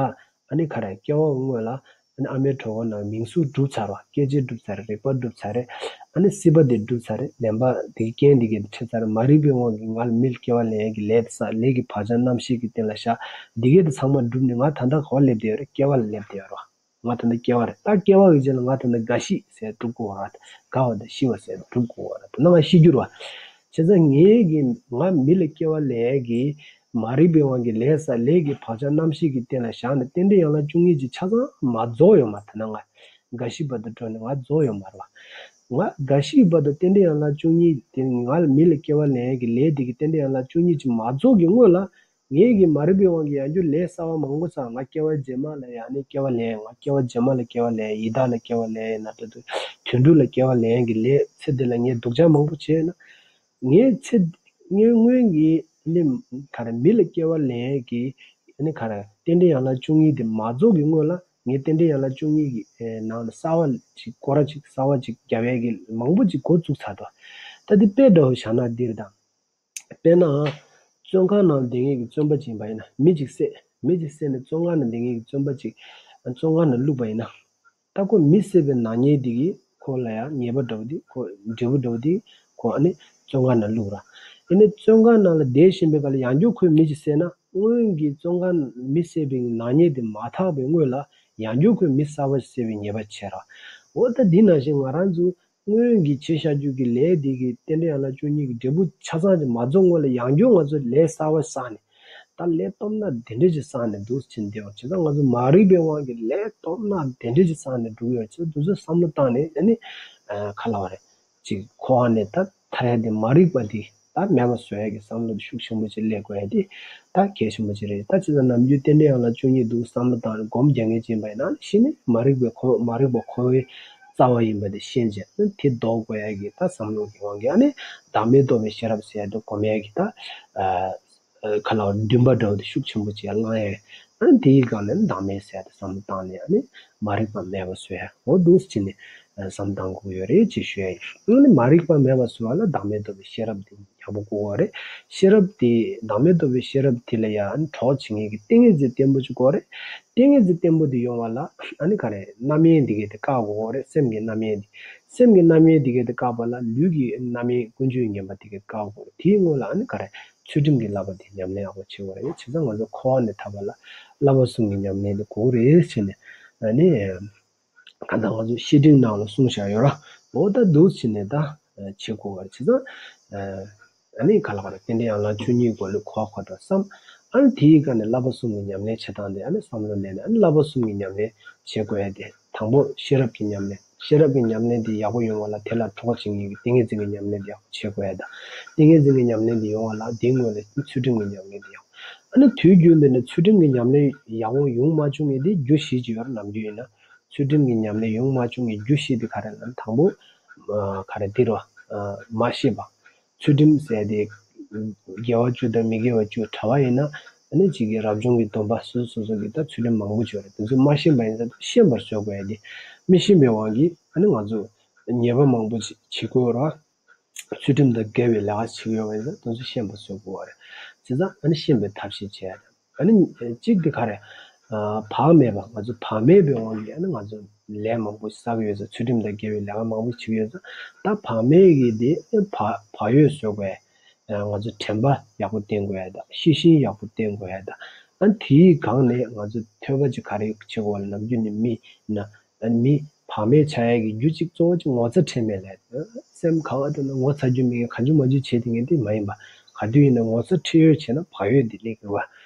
ཨ་ནི་ག་རེ། སྐྱེ་བ་སྔོན་ལ་ཨ་ནི་ཨ་མའི་གྲོད་ཁོག་ནང་མིང་གཟུགས་གྲུབ་ཚར་བ། སྐྱེ་མཆེད་གྲུབ་ཚར་རེད། རེག་པ་གྲུབ་ཚར་རེད། ཨ་ནི་སྲེད་པ་དེ་གྲུབ་ཚར་རེད། ལེན་པ་དེ་གི་རྐྱེན་དེ་གས་དེ་འཕྲད་ཚར་རེད། མ་རིག་པའི་དབང་གིས་ང་ལ་མི་ལ་སྐྱེ་བ་ལེན་ཡས་ཀྱི་ལས་དེ་བསགས། ལས་ཀྱི་བག་ཆགས་རྣམ་ཤེས་ཀྱི་སྟེང་ལ་བཞག། དེ་གས་དེ་ཚང་མ་གྲུབ་ནས་ང་ད་ལྟ་ག་པར་སླེབས་བསྡད་ཡོད་རེད། སྐྱེ་བ་ལ་སླེབས་བསྡད་ཡོད་རེད་བ། ང་ད་ལྟ་སྐྱེ་བ་རེད། ད་སྐྱེ་བ་གི་རྗེས་ལ་ང་ད་ལྟ་རྒ་ཤི་ཟེར་སྒྲུབ་དགོས་པ་རེད། རྒ་བ་དང་ཤི་བ་ཟེར་སྒྲུབ་དགོས་པ་རེད། ད་ལྟ་ང་ཤི་རྒྱུ་རེད་བ། བྱས་ཙང་ངའི་གི་ང་མི་ལ་སྐྱེ་བ་ལེན་ཡས་ཀྱི་མ་རིག་པའི་དབང་གིས་ལས་བསགས། ལས་ཀྱི་བག་ཆགས་རྣམ་ཤེས་ཀྱི་སྟེང་ལ་བཞག་ནས་རྟེན་འབྲེལ་ཡན་ལག་བཅུ་གཉིས་ཀྱི་ཆ་ཚང་མ་རྫོགས་ཡོད་མ་རེད། ད་ལྟ་ང་རྒ་ཤི་བར་དུ་འགྲོ་ནས་ང་རྫོགས་ཡོད་མ་རེད་བ། ང་རྒ་ཤི་བར་དུ་རྟེན་འབྲེལ་ཡན་ལག་བཅུ་གཉིས་དེ། ང་ལ་མི་ལ་སྐྱེ་བ་ལེན་ཡས་ཀྱི་ལས་དེ་གི་རྟེན་འབྲེལ་ཡན་ལག་བཅུ་གཉིས་ཀྱི་མ་རྫོགས་ཀྱི་སྔོན་ལ། ངེད་ཀྱི་མ་རིག་པའི་དབང་གིས་ཡང་བསྐྱར་ལས་གསར་པ་མང་པོ་བསགས། ང་སྐྱེ་བ་རྗེས་མ་ལ་ཡང་ནི་སྐྱེ་བ་ལེན། ང་སྐྱེ་བ་རྗེས་མ་ལ་སྐྱེ་བ་ལེན། ཡི་དྭགས་ལ་སྐྱེ་བ་ལེན་ན། ད་དུང་དུད་འགྲོ་ལ་སྐྱེ་བ་ལེན་གྱི་ལས་ཚེ་འདི་ལ་ངས་སྡུག་ཅག་མང་པོ་བྱས་ན། ངས་ཚེ་ངས་སྔོན་གྱི་ནི་ག་རེ། མི་ལ་སྐྱེ་བ་ལེན་གྱི་ནི་ག་རེ། རྟེན་འབྲེལ་ཡན་ལག་བཅུ་གཉིས་དེ་མ་རྫོགས་ཀྱི་སྔོན་ལ། ངས་རྟེན་འབྲེལ་ཡན་ལག་བཅུ་གཉིས་ཀྱི་ནང་ལ་གསར་པ་ཅིག་སྐོར་ར་ཅིག་གསར་པ་ཅིག་རྒྱབ་ཡས་ཀྱི་མང་པོ་ཅིག་འགོ་བཙུགས་ཚར་འདུག་ད་ ད་འདི་དཔེ་འདྲ་བོ་བཞག་ན་འདིར་དང་། དཔེར་ན། བཙོན་ཁང་ནང་བསྡད་མཁན་གྱི་བཙོན་པ་ཅིག་ཡིན་པ་ཡིན་ན། མི་ཅིག་བསད། མི་ཅིག་བསད་ནས་བཙོན་ཁང་ནང་བསྡད་མཁན་གྱི་བཙོན་པ་ཅིག་བཙོན་ཁང་ནང་བླུགས་པ་ཡིན་ན། ད་ཁོ་མི་བསད་པའི་ནག་ཉེས་དེ་གིས་ཁོ་ལ་ཡང་ཉེས་པ་འདྲ་བོ་དེ། ཁོ་འབྲས་བུ་འདྲ་བོ་དེ་ཁོ་ཨ་ནི་བཙོན་ཁང་ནང་བླུགས་ར། ཡིན་ནའི་བཙོན་ཁང་ནང་ལ་བསྡད་བཞིན་པའི་སྐབས་ལ་ཡང་བསྐྱར་ཁོས་མི་ཅིག་བསད་ན། སྔོན་གྱི་བཙོན་ཁང་མི་བསད་པའི་ནག་ཉེས་དེ་མ་དག་པའི་སྔོན་ལ་ཡང་བསྐྱར་ཁོས་མི་གསར་པ་ཞིག་བསད་པའི་ཉེས་པ་བྱས་ར། འོ་ད་འདི་ནང་བཞིན་ང་རང་ཚོ་སྔོན་གྱི་བྱས་བཞག་རྒྱུ་གི་ལས་དེ་གི་རྟེན་འབྲེལ་ཡན་ལག་བཅུ་གཉིས་ཀྱི་འབྲས་བུ་ཆ་ཚང་ཅིག་མ་རྫོགས་སྔོན་ལ་ཡང་བསྐྱར་ང་ཚོས་ལས་གསར་པ་བསགས་ནས། ད་ལས་སྟོབས་ན་དེ་འདྲ་ཅིག་བསགས་ནས་འདུག་ཕྱིན་བསྡད་པ་བྱས་ཙང་། ང་ཚོ་མ་རིག་པའི་དབང་གིས་ལས་སྟོབས་ན་དེ་འདྲ་ཅིག་བསགས་ནས་འགྲོ་གི་ཡོད་ཅེས་དེ་ཚོ་བསམ་བློ་བཏང་ནས། ཨ་ནི་ཨ་ག་ལབ་དགོས་རེད། ཅིག་འཁོར་བ་ནས་ད་ཐར་ཡ་དེ། མ་རིག་པ་དེ་ད་མེད་པ་བཟོ་ཡ་གི་བསམ་བློ་དེ་ཤུགས་ཆེན་པོ་ཅིག་སླེབས་དགོས་ཡ་དེ་ད་གལ་ཆེན་པོ་ཅིག་རེད། ད་བྱས་ཙང་ནམ་རྒྱུན་རྟེན་འབྲེལ་ཡན་ལག་བཅུ་གཉིས་འདུག་བསམ་བློ་བཏང་ནས་སྒོམ་རྒྱག་མཁན་ཅིག་ཡིན་པ་ཡིན་ན། གཞི་ནས་མ་རིག་པའི་འཁོར། མ་རིག་པ་འཁོར་བའི་རྩ་བ་ཡིན་པ་དེ་ཤེས་བྱས། དེ་ལྡོག་དགོས་ཡ་གི་ད་བསམ་བློ་གི་དབང་གིས། ཨ་ནི་བདག་མེད་རྟོགས་པའི་ཤེས་རབ་ཟེར་ཡ་དེ་སྒོམ་ཡ་གི་ད་ཨ་ག་ལབ་དགོས། འདུན་པ་འདྲ་བོ་དེ་ཤུགས་ཆེན་པོ་ཅིག་བསླང་ཡ། ཨ་ནི་དེའི་སྒང་ནས་བདག་མེད་ཟེར་ཡ་དེ་བསམ་བློ་བཏང་ནས། ཨ་ནི་མ་རིག་པ་མེད་པ་བཟོ་ཡ། འོ་འདུག་སེ་བྱས་ནས་བསམ་བློ་བཏང་དགོས་ཡོད་རེད་ཅེས་ཞུ་ཡ་ཡིན། ཨ་ནི་མ་རིག་པ་མེད་པ་བཟོ་བ་ལ་བདག་མེད་རྟོགས་པའི་ཤེས་རབ་དེ་ཡག་པོ་དགོས་པ་རེད། ཤེས་རབ་དེ། བདག་མེད་རྟོགས་པའི་ཤེས་རབ་དེ་ལ་ཡང་གྲོགས་བྱེད་མཁན་གྱི་ཏིང་ངེ་འཛིན་བརྟན་པོ་ཅིག་དགོས་རེད། ཏིང་ངེ་འཛིན་བརྟན་པོ་དེ་ཡོང་བ་ལ། ཨ་ནི་ག་རེ། རྣམ་གཡེང་འདི་གས་དེ་བཀག་དགོས་རེད། སེམས་ཀྱི་རྣམ་གཡེང་དེ། སེམས་ཀྱི་རྣམ་གཡེང་འདི་གས་དེ་བཀག་པ་ལ་ལུས་ཀྱི་རྣམ་གཡེང་ཀུན་འབྱུང་ངན་པ་དེ་གས་བཀག་དགོས་རེད། དེའི་སྔོན་ལ་ཨ་ནི་ག་རེ། ཚུལ་ཁྲིམས་ཀྱི་བསླབ་པ་དེ་ཉམས་ལེན་ཡག་པོ་བྱེད་དགོས་རེད། བྱས་ཙང་ང་ཚོ་འཁོར་བ་ནས་ཐར་བ་ལ་བསླབ་པ་གསུམ་གྱི་ཉམས་ལེན་དེ་དགོས་རེད་ཟེར་ནས། ཨ་ནི། གང་ལྟར་ང་ཚོ་བཤེས་སྤྲིང་ནང་ལ་གསུངས་བཞག་ཡོད་ར། འོ་ད་འདུག་སེ་བྱས་ནས་ད་བྱེད་དགོས་པ་རེད། བྱས་ཙང་ཨ་ནི་ག་ལབ་དགོས་རེད། རྟེན་འབྲེལ་ཡན་ལག་བཅུ་གཉིས་སྐོར་ལ་གོ་བ་གོ་དང་བསམ། ཨ་ནི་དེའི་སྒང་ནས་བསླབ་པ་གསུམ་གྱི་ཉམས་ལེན་བྱེད་སྟངས་དེ་ཨ་ནི་བསམ་བློ་ལེན་ནས། ཨ་ནི་བསླབ་པ་གསུམ་གྱི་ཉམས་ལེན་བྱེད་དགོས་ཡ་དེ། དང་པོ་ཤེས་རབ་ཀྱི་ཉམས་ལེན། ཤེས་རབ་ཀྱི་ཉམས་ལེན་དེ་ཡག་པོ་ཡོང་བ་ལ་དེ་ལ་གྲོགས་བྱེད་མཁན་གྱི་ཏིང་ངེ་འཛིན་གྱི་ཉམས་ལེན་དེ་ཡག་པོ་བྱེད་དགོས་ཡ་དང་། ཏིང་ངེ་འཛིན་གྱི་ཉམས་ལེན་དེ་ཡོང་བ་ལ་དེའི་སྔོན་ལ་ཚུལ་ཁྲིམས་ཀྱི་ཉམས་ལེན་དེ་ཡག་པོ། ཨ་ནི་དུས་རྒྱུན་དུ་ནི་ཚུལ་ཁྲིམས་ཀྱི་ཉམས་ལེན་ཡག་པོ་ཡོང་མ་བཅུག་མཁན་དེ་རྒྱུ་བཞི་ཅིག་ཡོད་ར། ནམ་རྒྱུན་ཡིན་ན། ཚུལ་ཁྲིམས་ཀྱི་ཉམས་ལེན་ཡོང་མ་བཅུག་མཁན་རྒྱུ་བཞི་དེ་ག་རེ་ལབ་ན། དང་པོ་ཨ་ག་རེ་འདི་རེད་པ། ཨ་མ་ཤེས་པ། ཚུལ་ཁྲིམས་ཟེར་དེ་དགེ་བ་བཅུ་དང་མི་དགེ་བ་བཅུ། གྲྭ་པ་ཡིན་ན་ཨ་ནི་གཅིག་གི་རབ་བྱུང་གི་སྡོམ་པ་སོ་སོ་སོ་སོ་གི་ད་ཚུལ་ཁྲིམས་མང་པོ་ཅིག་ཡོད་རེད། དེ་ཚོ་མ་ཤེས་པ་ཡིན་ཙང་ཤེས་པར་བཟོ་དགོས་ཡ་དེ། མི་ཤེས་པའི་དབང་གིས་ཨ་ནི་ང་ཚོ་ཉེས་པ་མང་པོ་ཅིག་བྱེད་ཀྱི་ཡོད་རེད་པ། ཚུལ་ཁྲིམས་དང་འགལ་བའི་ལས་ཀ་བྱེད་ཀྱི་ཡོད་པ་ཡིན་ཙང་དེ་ཚོ་ཤེས་པར་བཟོ་དགོས་པ་རེད། བྱས་ཙང་ཨ་ནི་ཤེས་པའི་ཐབས་ཤེས་བྱེད་ཡ་དང་། ཨ་ནི་གཅིག་དེ་ག་རེ། ཨ་བག་མེད་པ། ང་ཚོ་བག་མེད་པའི་དབང་གིས་ཨ་ནི་ང་ཚོ་ལས་མང་པོ་བསགས་ཡོད་ཙང་། ཚུལ་ཁྲིམས་དང་འགལ་བའི་ལས་ཀ་མང་པོ་བྱེད་ཀྱི་ཡོད་ཙང་། ད་བག་མེད་ཀྱི་དེ་བག་བག་ཡོད་བཟོ་དགོས་ཡ། ང་ཚོ་དྲན་པ་ཡག་པོ་བསྟེན་དགོས་ཡ་དང་། ཤེས་བཞིན་ཡག་པོ་བསྟེན་དགོས་ཡ་དང་། ཨ་ནི་དེའི་སྒང་ནས་ང་ཚོ་ཐོས་པ་ཅིག་ག་རེ་བྱེད་དགོས་པ་ལ། ནམ་རྒྱུན་ནས་མི་ན། ཨ་ནི་མི་བག་མེད་ཆགས་ཡས་ཀྱི་རྒྱུ་གཅིག་གཙོ་བོ་གཅིག་ངོ་ཚ་ཁྲེལ་མེད་ལས། སེམས་ག་པར་འགྲོ་ན་ངོ་ཚ་རྒྱུ་མེད་མཁན། གང་བྱུང་མང་བྱུང་བྱེད་བསྡད་མཁན་དེ་མ་ཡིན་པ། ག་དུས་ཡིན་ན་ངོ་ཚ་ཁྲེལ་ཡོད་བྱས་ན་བག་ཡོད་དེ་སླེབས་ཀྱི་རེད་པ།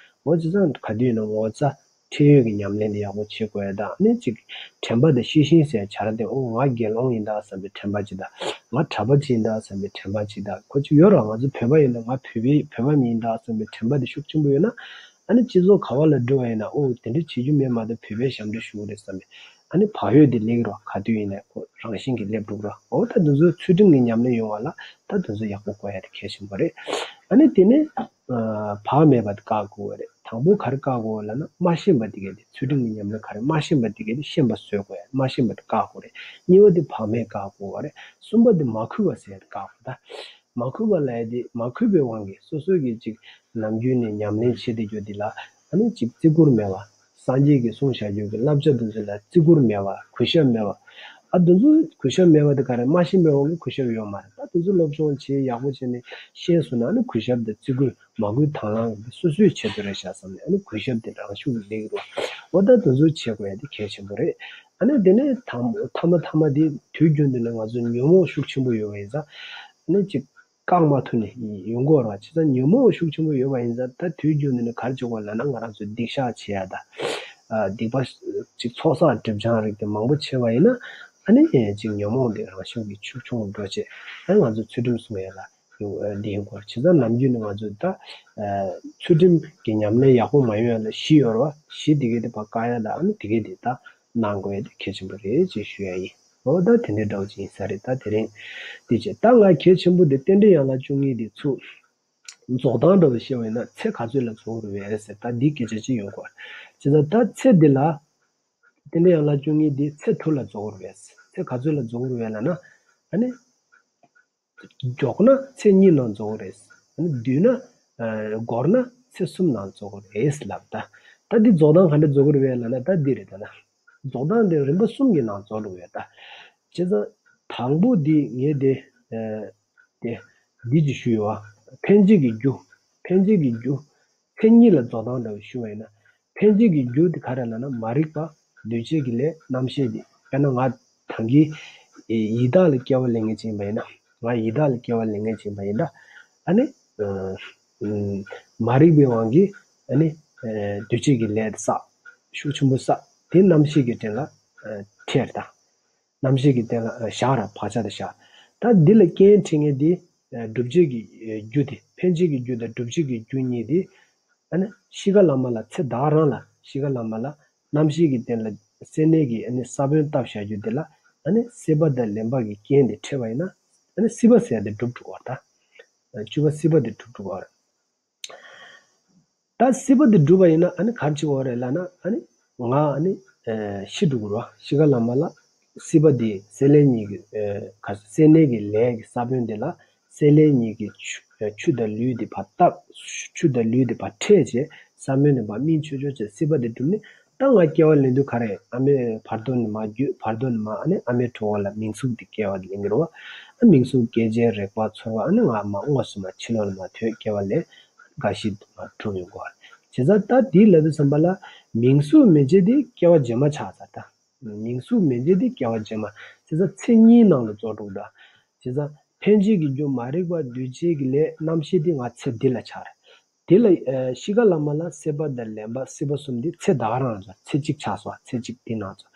འོ་བྱས་ཙང་ག་དུས་ཡིན་ན་ངོ་ཚ་ཁྲེལ་ཡོད་ཀྱི་ཉམས་ལེན་དེ་ཡག་པོ་བྱེད་དགོས་ཡ་དང་། ཨ་ནི་གཅིག་དྲན་པ་དང་ཤེས་བཞིན་ཟེར་བྱ་ར་དེ། འོ་ང་དགེ་སློང་ཡིན་ད་བསམ་པའི་དྲན་པ་ཅིག་དང་། ང་གྲྭ་པ་ཅིག་ཡིན་ད་བསམ་པའི་དྲན་པ་ཅིག་དང་། ཁོ་ཅིག་ཡོད་ར། ང་ཚོ་བོད་པ་ཡིན་ན་ང་བོད་པའི་བོད་པ་མིན་ད་བསམ་པའི་དྲན་པ་དེ་ཤུགས་ཆེན་པོ་ཡོད་ན། ཨ་ནི་སྤྱི་ཚོགས་ག་པ་ལ་འགྲོ་བ་ཡིན་ན། ཨོ་དེ་འདྲ་བྱེད་རྒྱུ་མེད་མ་གཏོགས་བོད་པའི་ཞབས་འདྲེན་ཞུ་གི་རེད་བསམ་པའི་ཨ་ནི་བག་ཡོད་དེ་སླེབས་ཀྱི་རེད་པ། ག་དུས་ཡིན་ན་ཁོ་རང་བཞིན་གྱིས་སླེབས་འགྲོ་གི་རེད་པ། འོ་ད་དེ་ཚོ་ཚུལ་ཁྲིམས་ཀྱི་ཉམས་ལེན་ཡོང་བ་ལ་ད་དེ་ཚོ་ཡག་པོ་དགོས་ཡ་དེ་གལ་ཆེན་པོ་རེད། ཨ་ནི་དེ་ནས་ཨ་བག་མེད་པ་དེ་བཀག་དགོས་པ་རེད། དང་པོ་ག་རེ་བཀག་དགོས་པ་ལབ་ན། མ་ཤེས་པ་དེ་གས་དེ། ཚུལ་ཁྲིམས་ཀྱི་ཉམས་ལེན་ག་རེ་མ་ཤེས་པ་དེ་གས་དེ་ཤེས་པ་བཟོ་དགོས་ཡ། མ་ཤེས་པ་དེ་བཀག་དགོས་རེད། གཉིས་པ་དེ་བག་མེད་བཀག་དགོས་པ་རེད། གསུམ་པ་དེ་མ་གུས་པ་ཟེར་ཡ་དེ་བཀག་དགོས། ད་མ་གུས་པ་ལབ་ཡ་དེ། མ་གུས་པའི་དབང་གིས་སོ་སོ་གིས་ཅིག་ནམ་རྒྱུན་ནས་ཉམས་ལེན་བྱེད་བསྡད་རྒྱུ་འདི་ལ་ཨ་ནི་ཅིག་བརྩི་བཀུར་མེད་པ། སངས་རྒྱས་ཀྱིས་གསུངས་བཞག་རྒྱུ་གི་བསླབ་བྱ་དེ་ཚོ་ལ་བརྩི་བཀུར་མེད་པ། གུས་ཞབས་མེད་པ། ཨ་དེ་ཚོ་གུས་ཞབས་མེད་པ་དེ་ག་རེ། མ་ཤེས་པའི་དབང་གིས་གུས་ཞབས་ཡོད་མ་རེད། ད་དེ་ཚོ་སློབ་སྦྱོང་བྱེད། ཡག་པོ་བྱས་ནས་ཤེས་སོང་ན། ཨ་ནི་གུས་ཞབས་དང་བརྩི་བཀུར། མ་གུས་དང་བླངས་སོ་སོའི་ཆེད་དུ་རེད་ཤག་བསམ་ནས། ཨ་ནི་གུས་ཞབས་དེ་རང་ཤུགས་ཀྱིས་སླེབས་ཀྱི་རེད། འོ་ད་དེ་ཚོ་བྱེད་དགོས་ཡ་དེ་གལ་ཆེན་པོ་རེད། ཨ་ནི་དེ་ནས་ཐ་མ་ཐ་མ་དེ། དུས་རྒྱུན་དུ་ནི་ང་ཚོ་ཉོན་མོངས་ཤུགས་ཆེན་པོ་ཡོད་པ་ཡིན་ཙང་། ཨ་ནི་ཅིག་བཀག་མ་ཐུབ་ནས་ཡོང་གི་ཡོད་རེད་པ། བྱས་ཙང་ཉོན་མོངས་ཤུགས་ཆེན་པོ་ཡོད་པ་ཡིན་ཙང་། ད་དུས་རྒྱུན་དུ་ནི་ག་རེ་བྱེད་དགོས་ལབ་ན། ང་རང་ཚོ་སྡིག་བཤགས་བྱེད་ཡ་དང་། ཨ་སྡིག་པ་ཅིག་ཚོགས་བསགས་སྒྲིབ་སྦྱང་རིགས་དེ་མང་པོ་བྱས་པ་ཡིན་ན། ཨ་ནི་ཅིག་ཉོན་མོངས་དེ་རང་བཞིན་གྱིས་ཆུང་ཆུང་འགྲོ་བྱེད། ཨ་ནི་ང་ཚོ་ཚུལ་ཁྲིམས་སྲུང་ཡ་ལ་ཡོང་། ཨ་འདི་ཡོང་གི་ཡོད་རེད། བྱས་ཙང་ནམ་རྒྱུན་ནི་ང་ཚོ་ད་ཨ་ཚུལ་ཁྲིམས་ཀྱི་ཉམས་ལེན་ཡག་པོ་མ་ཡོང་ཡ་ལ་བཞི་ཡོད་རེད་པ། བཞི་དེ་གས་དེ་ཕར་བཀག་ཡ་དང་། ཨ་ནི་དེ་གས་དེ་ད་གནང་དགོས་ཡ་དེ་གལ་ཆེན་པོ་རེད་ཅེས་ཞུ་ཡ་ཡིན། འོ་ད་དེ་འདྲའི་འདྲ་བོ་ཅིག་ཡིན་ས་རེད། ད་དེ་རིང་འདི་བྱས། ད་ང་གལ་ཆེན་པོ་དེ་རྟེན་འབྲེལ་ཡན་ལག་བཅུ་གཉིས་དེ་ཚུར་རྫོགས་སྟངས་འདྲ་བོ་བཤད་པ་ཡིན་ན། ཚེ་ག་ཚོད་ལ་རྫོགས་རུ་བས་ཟེར། ད་འདི་སྐད་ཆ་ཅིག་ཡོང་གི་ཡོད་རེད། བྱས་ཙང་ད་ཚེ་འདི་ལ། རྟེན་འབྲེལ་ཡན་ལག་བཅུ་གཉིས་འདི་ཚེ་དྲུག་ལ་རྫོགས་རུ་བས། ཚེ་ག་ཚོད་ལ་རྫོགས་རུ་བས་ལབ་ན། ཨ་ནི། མགྱོགས་ན་ཚེས་གཉིས་ནང་རྫོགས་ཀྱི་རེད། ཨ་ནི་བསྡུས་ན་ཨ་འགོར་ན་ཚེས་གསུམ་ནང་རྫོགས་ཀྱི་རེད་ལབ་ད། ད་འདི་རྫོགས་སྟངས་ག་འདྲ་རྫོགས་ཀྱི་རེད་བས་ལབ་ན་ད་འདི་རེད་ད་ན། རྫོགས་སྟངས་དེ་རིམ་པ་གསུམ་གྱི་ནང་རྫོགས་འགྲོ་བས་ད། བྱས་ཙང་དང་པོ་འདི་ངས་དེ་ཨ་དེ་འདི་ཅིག་ཞུས་ཡོད་བ། འཕེན་བྱེད་ཀྱི་རྒྱུ། འཕེན་བྱེད་ཀྱི་རྒྱུ། མཚན་ཉིད་ལ་རྫོགས་སྟངས་འདྲ་བོ་ཞུ་བ་ཡིན་ན། འཕེན་བྱེད་ཀྱི་རྒྱུ་དེ་ག་རེ་ལབ་ན་མ་རིག་པ། འདུས་བྱས་ཀྱི་ལས། རྣམ་ཤེས་དེ། དཔེར་ན་ང་ད་གིན་ཡི་དྭགས་ལ་སྐྱེ་བ་ལེན་མཁན་ཅིག་ཡིན་པ་ཡིན་ན། ང་ཡི་དྭགས་ལ་སྐྱེ་བ་ལེན་མཁན་ཅིག་ཡིན་པ་ཡིན་ན། ཨ་ནི་ཨ་ཨ་མ་རིག་པའི་དབང་གིས་ཨ་ནི་ཨ་འདུས་བྱས་ཀྱི་ལས་དེ་བསགས། ཤུགས་ཆེན་པོ་བསགས། དེ་རྣམ་ཤེས་ཀྱི་སྟེང་ལ་ཨ་ཐེར་དང་། རྣམ་ཤེས་ཀྱི་སྟེང་ལ་ཨ་བཞག་ར་བག་ཆགས་དེ་བཞག། ད་འདི་ལ་རྐྱེན་འཕྲད་མཁན་དེ་ཨ་སྒྲུབ་བྱེད་ཀྱི་ཨ་རྒྱུ་དེ། འཕེན་བྱེད་ཀྱི་རྒྱུ་དང་སྒྲུབ་བྱེད་ཀྱི་རྒྱུ་གཉིས་དེ། ཨ་ནི་གཤིས་ཀ་ལ་མ་ལ་ཚེ་ད་ག་རང་ལ་གཤིས་ཀ་ལ་མ་ལ་རྣམ་ཤེས་ཀྱི་སྟེང་ལ་སེར་སྣའི་གི་ཨ་ནི་ས་བོན་བཏབ་བཞག་རྒྱུ་དེ་ལ་ཨ་ནི་སྲེད་པ་དང་ལེན་པ་གི་རྐྱེན་དེ་འཕྲད་པ་ཡིན་ན་ཨ་ནི་སྲིད་པ་ཟེར་དེ་གྲུབ་འགྲོ་གི་རེད་ད། བཅུ་པ་སྲིད་པ་དེ་གྲུབ་འགྲོ་གི་རེད། ད་སྲིད་པ་དེ་གྲུབ་པ་ཡིན་ན་ཨ་ནི་ག་རེ་བྱེད་དགོས་རེད་ལབ་ན། ཨ་ནི་ང་ཨ་ནི་ཨ་ཤི་འགྲོ་གི་རེད་བ། གཤིས་ཀ་ལ་མ་ལ་སྲིད་པ་དེ་སེར་སྣའི་གི་ཨ་ག་སེར་སྣའི་གི་ལས་ཀྱི་ས་བོན་དེ་ལ་སེར་སྣའི་གི་ཆུ་ཆུ་དང་ལུད་དེ་ཕར་བཏབ། ཆུ་དང་ལུད་དེ་ཕར་འཕྲད་བྱས། ས་བོན་དེ་ཕར་སྨིན་ཆོག་ཆོག་བྱས་སྲིད་པ་དེ་གྲུབ་ནས། ད་ང་སྐྱེ་བ་ལེན་དུས་ག་རེ། ཨ་མའི་བར་དོ་ནས་མར་བརྒྱུད། བར་དོ་ནས་མར་ཨ་ནི་ཨ་མའི་གྲོད་ཁོག་ལ་མིང་གཟུགས་དེ་སྐྱེ་བ་ལེན་གྱི་རེད་བ། ཨ་མིང་གཟུགས་སྐྱེ་མཆེད་རེག་པ་ཚོར་བ། ཨ་ནི་ང་མར་དངོས་སུ་མར་ཕྱི་ལོགས་ལ་མར་ཐོན། སྐྱེ་བ་ལེན་འགའ་ཞིག་མར་གྲུབ་ཡོང་གི་རེད། བྱས་ཙང་ད་དེ་ལབ་དུས་ཙམ་པ་ལ་མིང་གཟུགས་མེད་བྱས་དེ་སྐྱེ་བ་རྗེས་མ་ཆགས་ཚར་ད། མིང་གཟུགས་མེད་བྱས་དེ་སྐྱེ་བ་རྗེས་མ། བྱས་ཙང་ཚེ་གཉིས་ནང་ལ་རྫོགས་འགྲོ་གི་འདུག། བྱས་ཙང་འཕེན་བྱེད་ཀྱི་རྒྱུ། མ་རིག་པ། འདུས་བྱས་ཀྱི་ལས། རྣམ་ཤེས་དེ་ང་ཚེ་འདི་ལ་ཆགས་རེད། དེ་ལ་ཨ་གཤིས་ཀ་ལ་མ་ལ་སྲེད་པ་དང་ལེན་པ། སྲིད་པ་གསུམ་འདི་ཚེ་ད་ག་རང་ཚོ་ཚེ་གཅིག་ཆགས་སོང་། ཚེ་གཅིག་འདི་ནང་ཚོ།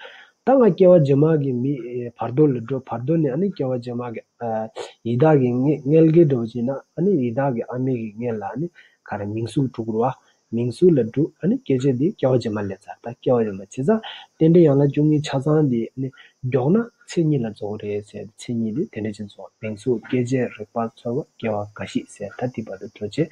ད་ང་སྐྱེ་བ་རྗེས་མ་གི་མི་ཨ་བར་དོ་ལ་འགྲོ། བར་དོ་ནས་ཨ་ནི་སྐྱེ་བ་རྗེས་མ་གི་ཨ་ཡི་དྭགས་ཀྱི་མངལ་མངལ་སྐྱེས་འགྲོ་བ་བྱས་ན་ཨ་ནི་ཡི་དྭགས་ཀྱི་ཨ་མའི་གི་མངལ་ལ་ཨ་ནི་ག་རེ་མིང་གཟུགས་འགྲོ་གི་རེད་བ། མིང་གཟུགས་ལ་འགྲོ། ཨ་ནི་སྐྱེ་མཆེད་འདི་སྐྱེ་བ་རྗེས་མ་ལེན་ཚར། ད་སྐྱེ་བ་རྗེས་མ། བྱས་ཙང་རྟེན་འབྲེལ་ཡན་ལག་བཅུ་གཉིས་ཆ་ཚང་འདི་ཨ་ནི་མགྱོགས་ན་ཚེ་གཉིས་ལ་རྫོགས་རེད་ཟེར། ཚེ་གཉིས་དེ་དེ་འདྲ་ཅིག་རྫོགས། མིང་གཟུགས། སྐྱེ་མཆེད། རེག་པ། ཚོར་བ། སྐྱེ་བ་འགའ་ཞིག་ཟེར། ད་དེ་བར་དུ་འགྲོ་བྱས།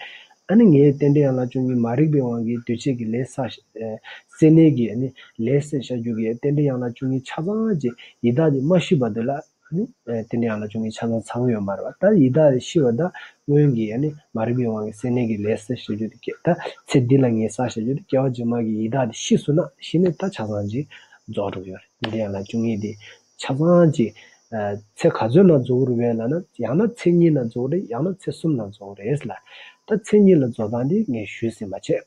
ཨ་ནི་ངས་རྟེན་འབྲེལ་ཡན་ལག་བཅུ་གཉིས་མ་རིག་པའི་དབང་གིས་འདུས་བྱས་ཀྱི་ལས་བསགས། ཨ་སེར་སྣའི་གི་ཨ་ནི་ལས་བསགས་བཞག་རྒྱུ་གི་རྟེན་འབྲེལ་ཡན་ལག་བཅུ་གཉིས་ཆ་ཚང་ཅིག་ཡི་དྭགས་དེ་མ་ཤི་བར་དུ་ལ་ཨ་ནི་ཨ་རྟེན་འབྲེལ་ཡན་ལག་བཅུ་གཉིས་ཆ་ཚང་ཚང་ཡོད་མ་རེད་བ། ད་ཡི་དྭགས་དེ་ཤི་བ་ད་སྔོན་གྱི་ཨ་ནི་མ་རིག་པའི་དབང་གིས་སེར་སྣའི་གི་ལས་བསགས་བཞག་རྒྱུ་དེ་སྐྱེ། ད་ཚེ་འདི་ལ་ངས་བསགས་བཞག་རྒྱུ་དེ་སྐྱེ་བ་རྗེས་མ་གི་ཡི་དྭགས་དེ་ཤི་སོང་ན། ཤི་ནས་ད་ཆ་ཚང་ཅིག་རྫོགས་འགྲོ་གི་ཡོད་རེད། རྟེན་འབྲེལ་ཡན་ལག་བཅུ་གཉིས་དེ་ཆ་ཚང་ཅིག་ཨ་ཚེ་ག་ཚོད་ནང་རྫོགས་རེད་བས་ལབ་ན། ཡང་ན་ཚེ་གཉིས་ནང་རྫོགས་རེད། ཡང་ན་ཚེ་གསུམ་ནང་རྫོགས་རེད་ལ། ད་ཚེ་གཉིས་ལ་རྫོགས་སྟངས་དེ་ངས་ཞུས་ཟིན་པ་བྱས།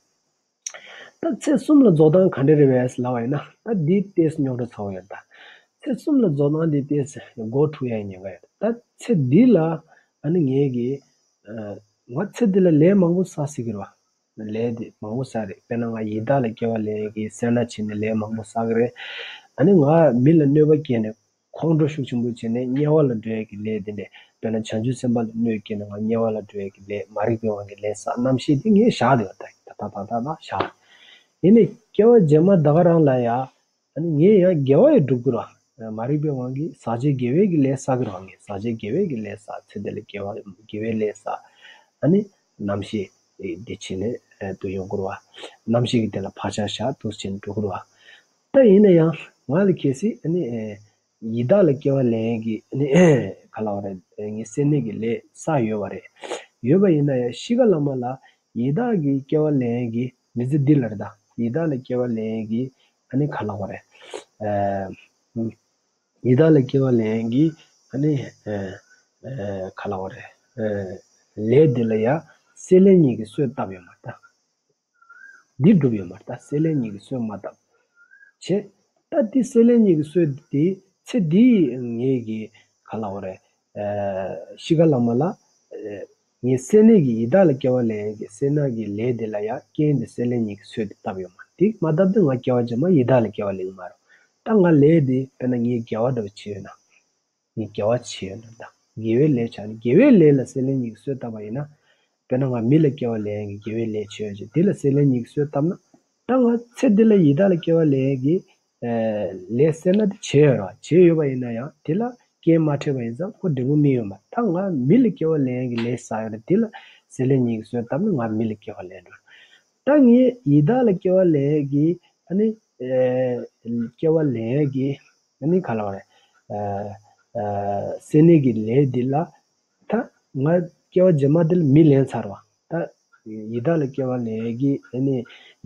ད་ཚེ་གསུམ་ལ་རྫོགས་སྟངས་ག་འདྲ་རེད་བས་ལབ་པ་ཡིན་ན། ད་འདི་ཏོག་ཙམ་རྙོག་དྲ་ཚ་པོ་ཡོད་ད། ཚེ་གསུམ་ལ་རྫོགས་སྟངས་འདི་ཏོག་ཙམ་མགོ་འཁྲུག་ཡ་ཉེན་ཁ་ཡོད། ད་ཚེ་འདི་ལ་ཨ་ནི་ངས་གི་ཨ་ང་ཚེ་འདི་ལ་ལས་མང་པོ་བསགས་སྲིད་ཀྱི་རེད་བ། ལས་དེ་མང་པོ་བསགས་རེད། དཔེར་ན་ང་ཡི་དྭགས་ལ་སྐྱེ་བ་ལེན་གི་སེར་སྣ་བྱས་ནས་ལས་མང་པོ་བསགས་ཀྱི་རེད། ཨ་ནི་ང་མི་ལ་གནོད་པ་བསྐྱལ་ནས་ཁོང་ཁྲོ་ཤུགས་ཆེན་པོ་བྱས་ནས་དམྱལ་བ་ལ་འགྲོ་ཡ་གི་ལས་དེ་འདྲས། དཔེར་ན་བྱང་ཆུབ་སེམས་དཔའ་ལ་གནོད་བསྐྱལ་ནས་ང་དམྱལ་བ་ལ་འགྲོ་ཡ་གི་ལས། མ་རིག་པའི་དབང་གིས་ལས་བསགས། རྣམ་ཤེས་དེ་ངས་བཞག་བསྡད་པ་ད་ད་ད་ད་ད་བཞག། ཡིན་ནའི་སྐྱེ་བ་རྗེས་མ་ད་ག་རང་ལ་ཡ། ཨ་ནི་ངས་ཡང་དགེ་བ་ཡང་སྒྲུབ་ཀྱི་རེད་བ། མ་རིག་པའི་དབང་གིས་ཟག་བཅས་དགེ་བའི་གི་ལས་བསགས་ཀྱི་རེད་བ། ངས་ཟག་བཅས་དགེ་བའི་གི་ལས་བསགས། ཚེ་འདི་ལ་དགེ་བ་དགེ་བའི་ལས་བསགས། ཨ་ནི་རྣམ་ཤེས་འདི་བྱས་ནས་ཨ་དུ་ཡོང་གི་རེད་བ། རྣམ་ཤེས་ཀྱི་དེ་ལ་བག་ཆགས་བཞག་འདུག་སེ་བྱས་ནས་འགྲོ་གི་རེད་བ། ད་ཡིན་ན་ཡང་ང་ལ་གལ་སྲིད་ཨ་ནི་ཨ་ཡི་དྭགས་ལ་སྐྱེ་བ་ལེན་གྱི་ཨ་ནི་ག་ལབ་དགོས་རེད། ངས་སེར་སྣའི་གི་ལས་བསགས་ཡོད་པ་རེད། ཡོད་པ་ཡིན་ན་ཡང་གཤིས་ཀ་ལ་མ་ལ་ཡི་དྭགས་ཀྱི་སྐྱེ་བ་ལེན་གྱི་མི་ཚེ་འདི་ལ་རེད་ད། ཡི་དྭགས་ལ་སྐྱེ་བ་ལེན་གྱི་ཨ་ནི་ག་ལབ་དགོས་རེད། ཨ་ཡི་དྭགས་ལ་སྐྱེ་བ་ལེན་གྱི་ཨ་ནི་ཨ་ཨ་ག་ལབ་དགོས་རེད། ཨ་ལས་འདི་ལ་ཡ་སེར་སྣའི་གི་གསོས་བཏབ་ཡོད་མ་རེད་ད། འདི་སྒྲུབ་ཡོད་མ་རེད་ད། སེར་སྣའི་གི་གསོས་མ་བཏབ། བྱས། ད་འདི་སེར་སྣའི་གི་གསོས་འདི་ཚེ་འདིའི་ངའི་གི་ག་ལབ་དགོས་རེད། ཨ་གཤིས་ཀ་ལ་མ་ལ་ཨ་ངས་སེར་སྣའི་གི་ཡི་དྭགས་ལ་སྐྱེ་བ་ལེན་གྱི་སེར་སྣའི་གི་ལས་འདི་ལ་ཡ་རྐྱེན་འདི་སེར་སྣའི་གི་གསོས་འདི་བཏབ་ཡོད་མ་རེད། འདི་མ་བཏབ་ན་ང་སྐྱེ་བ་རྗེས་མ་ཡི་དྭགས་ལ་སྐྱེ་བ་ལེན་གྱི་མ་རེད། ད་ང་ལས་འདི་དཔེར་ན་ངས་དགེ་བ་འདྲ་བོ་བྱས་ཡོད་ན། ངས་དགེ་བ་བྱས་ཡོད་ན་ད། དགེ་བའི་ལས་བྱས་ན། དགེ་བའི་ལས་ལ་སེར་སྣའི་གི་གསོས་བཏབ་པ་ཡིན་ན། དཔེར་ན་ང་མི་ལ་སྐྱེ་བ་ལེན་གྱི་དགེ་བའི་ལས་བྱས་ཡོད་ཅེས། དེ་ལ་སེར་སྣའི་གི་གསོས་བཏབ་ན། ད་ང་ཚེ་འདི་ལ་ཡི་དྭགས་ལ་སྐྱེ་བ་ལེན་གྱི་ཨ་ལས་སེར་སྣ་དེ་བྱས་ཡོད་རེད་བ། བྱས་ཡོད་པ་ཡིན་ན་ཡང་དེ་ལ་རྐྱེན་མ་འཕྲད་པ་ཡིན་ཙང་ཁོ་འབྲས་བུ་སྨིན་ཡོད་མ་རེད། ད་ང་མི་ལ་སྐྱེ་བ་ལེན་གྱི་ལས་བསགས་ཡོད་རེད། དེ་ལ་སེར་སྣའི་གི་གསོས་བཏབ་ན་ང་མི་ལ་སྐྱེ་བ་ལེན་འགྲོ། ད་ངས་ཡི་དྭགས་ལ་སྐྱེ་བ་ལེན་གྱི་ཨ་ནི་ཨ་སྐྱེ་བ་ལེན་གྱི་ཨ་ནི་ག་ལབ་དགོས་རེད། ཨ་ཨ་སེར་སྣའི་གི་ལས་འདི་ལ་ད་ ང་སྐྱེ་བ་རྗེས་མ་དེ་ལ་མི་ལེན་ཚར་བ། ད་ཡི་དྭགས་ལ་སྐྱེ་བ་ལེན་ཡས་ཀྱི་ཨ་ནི་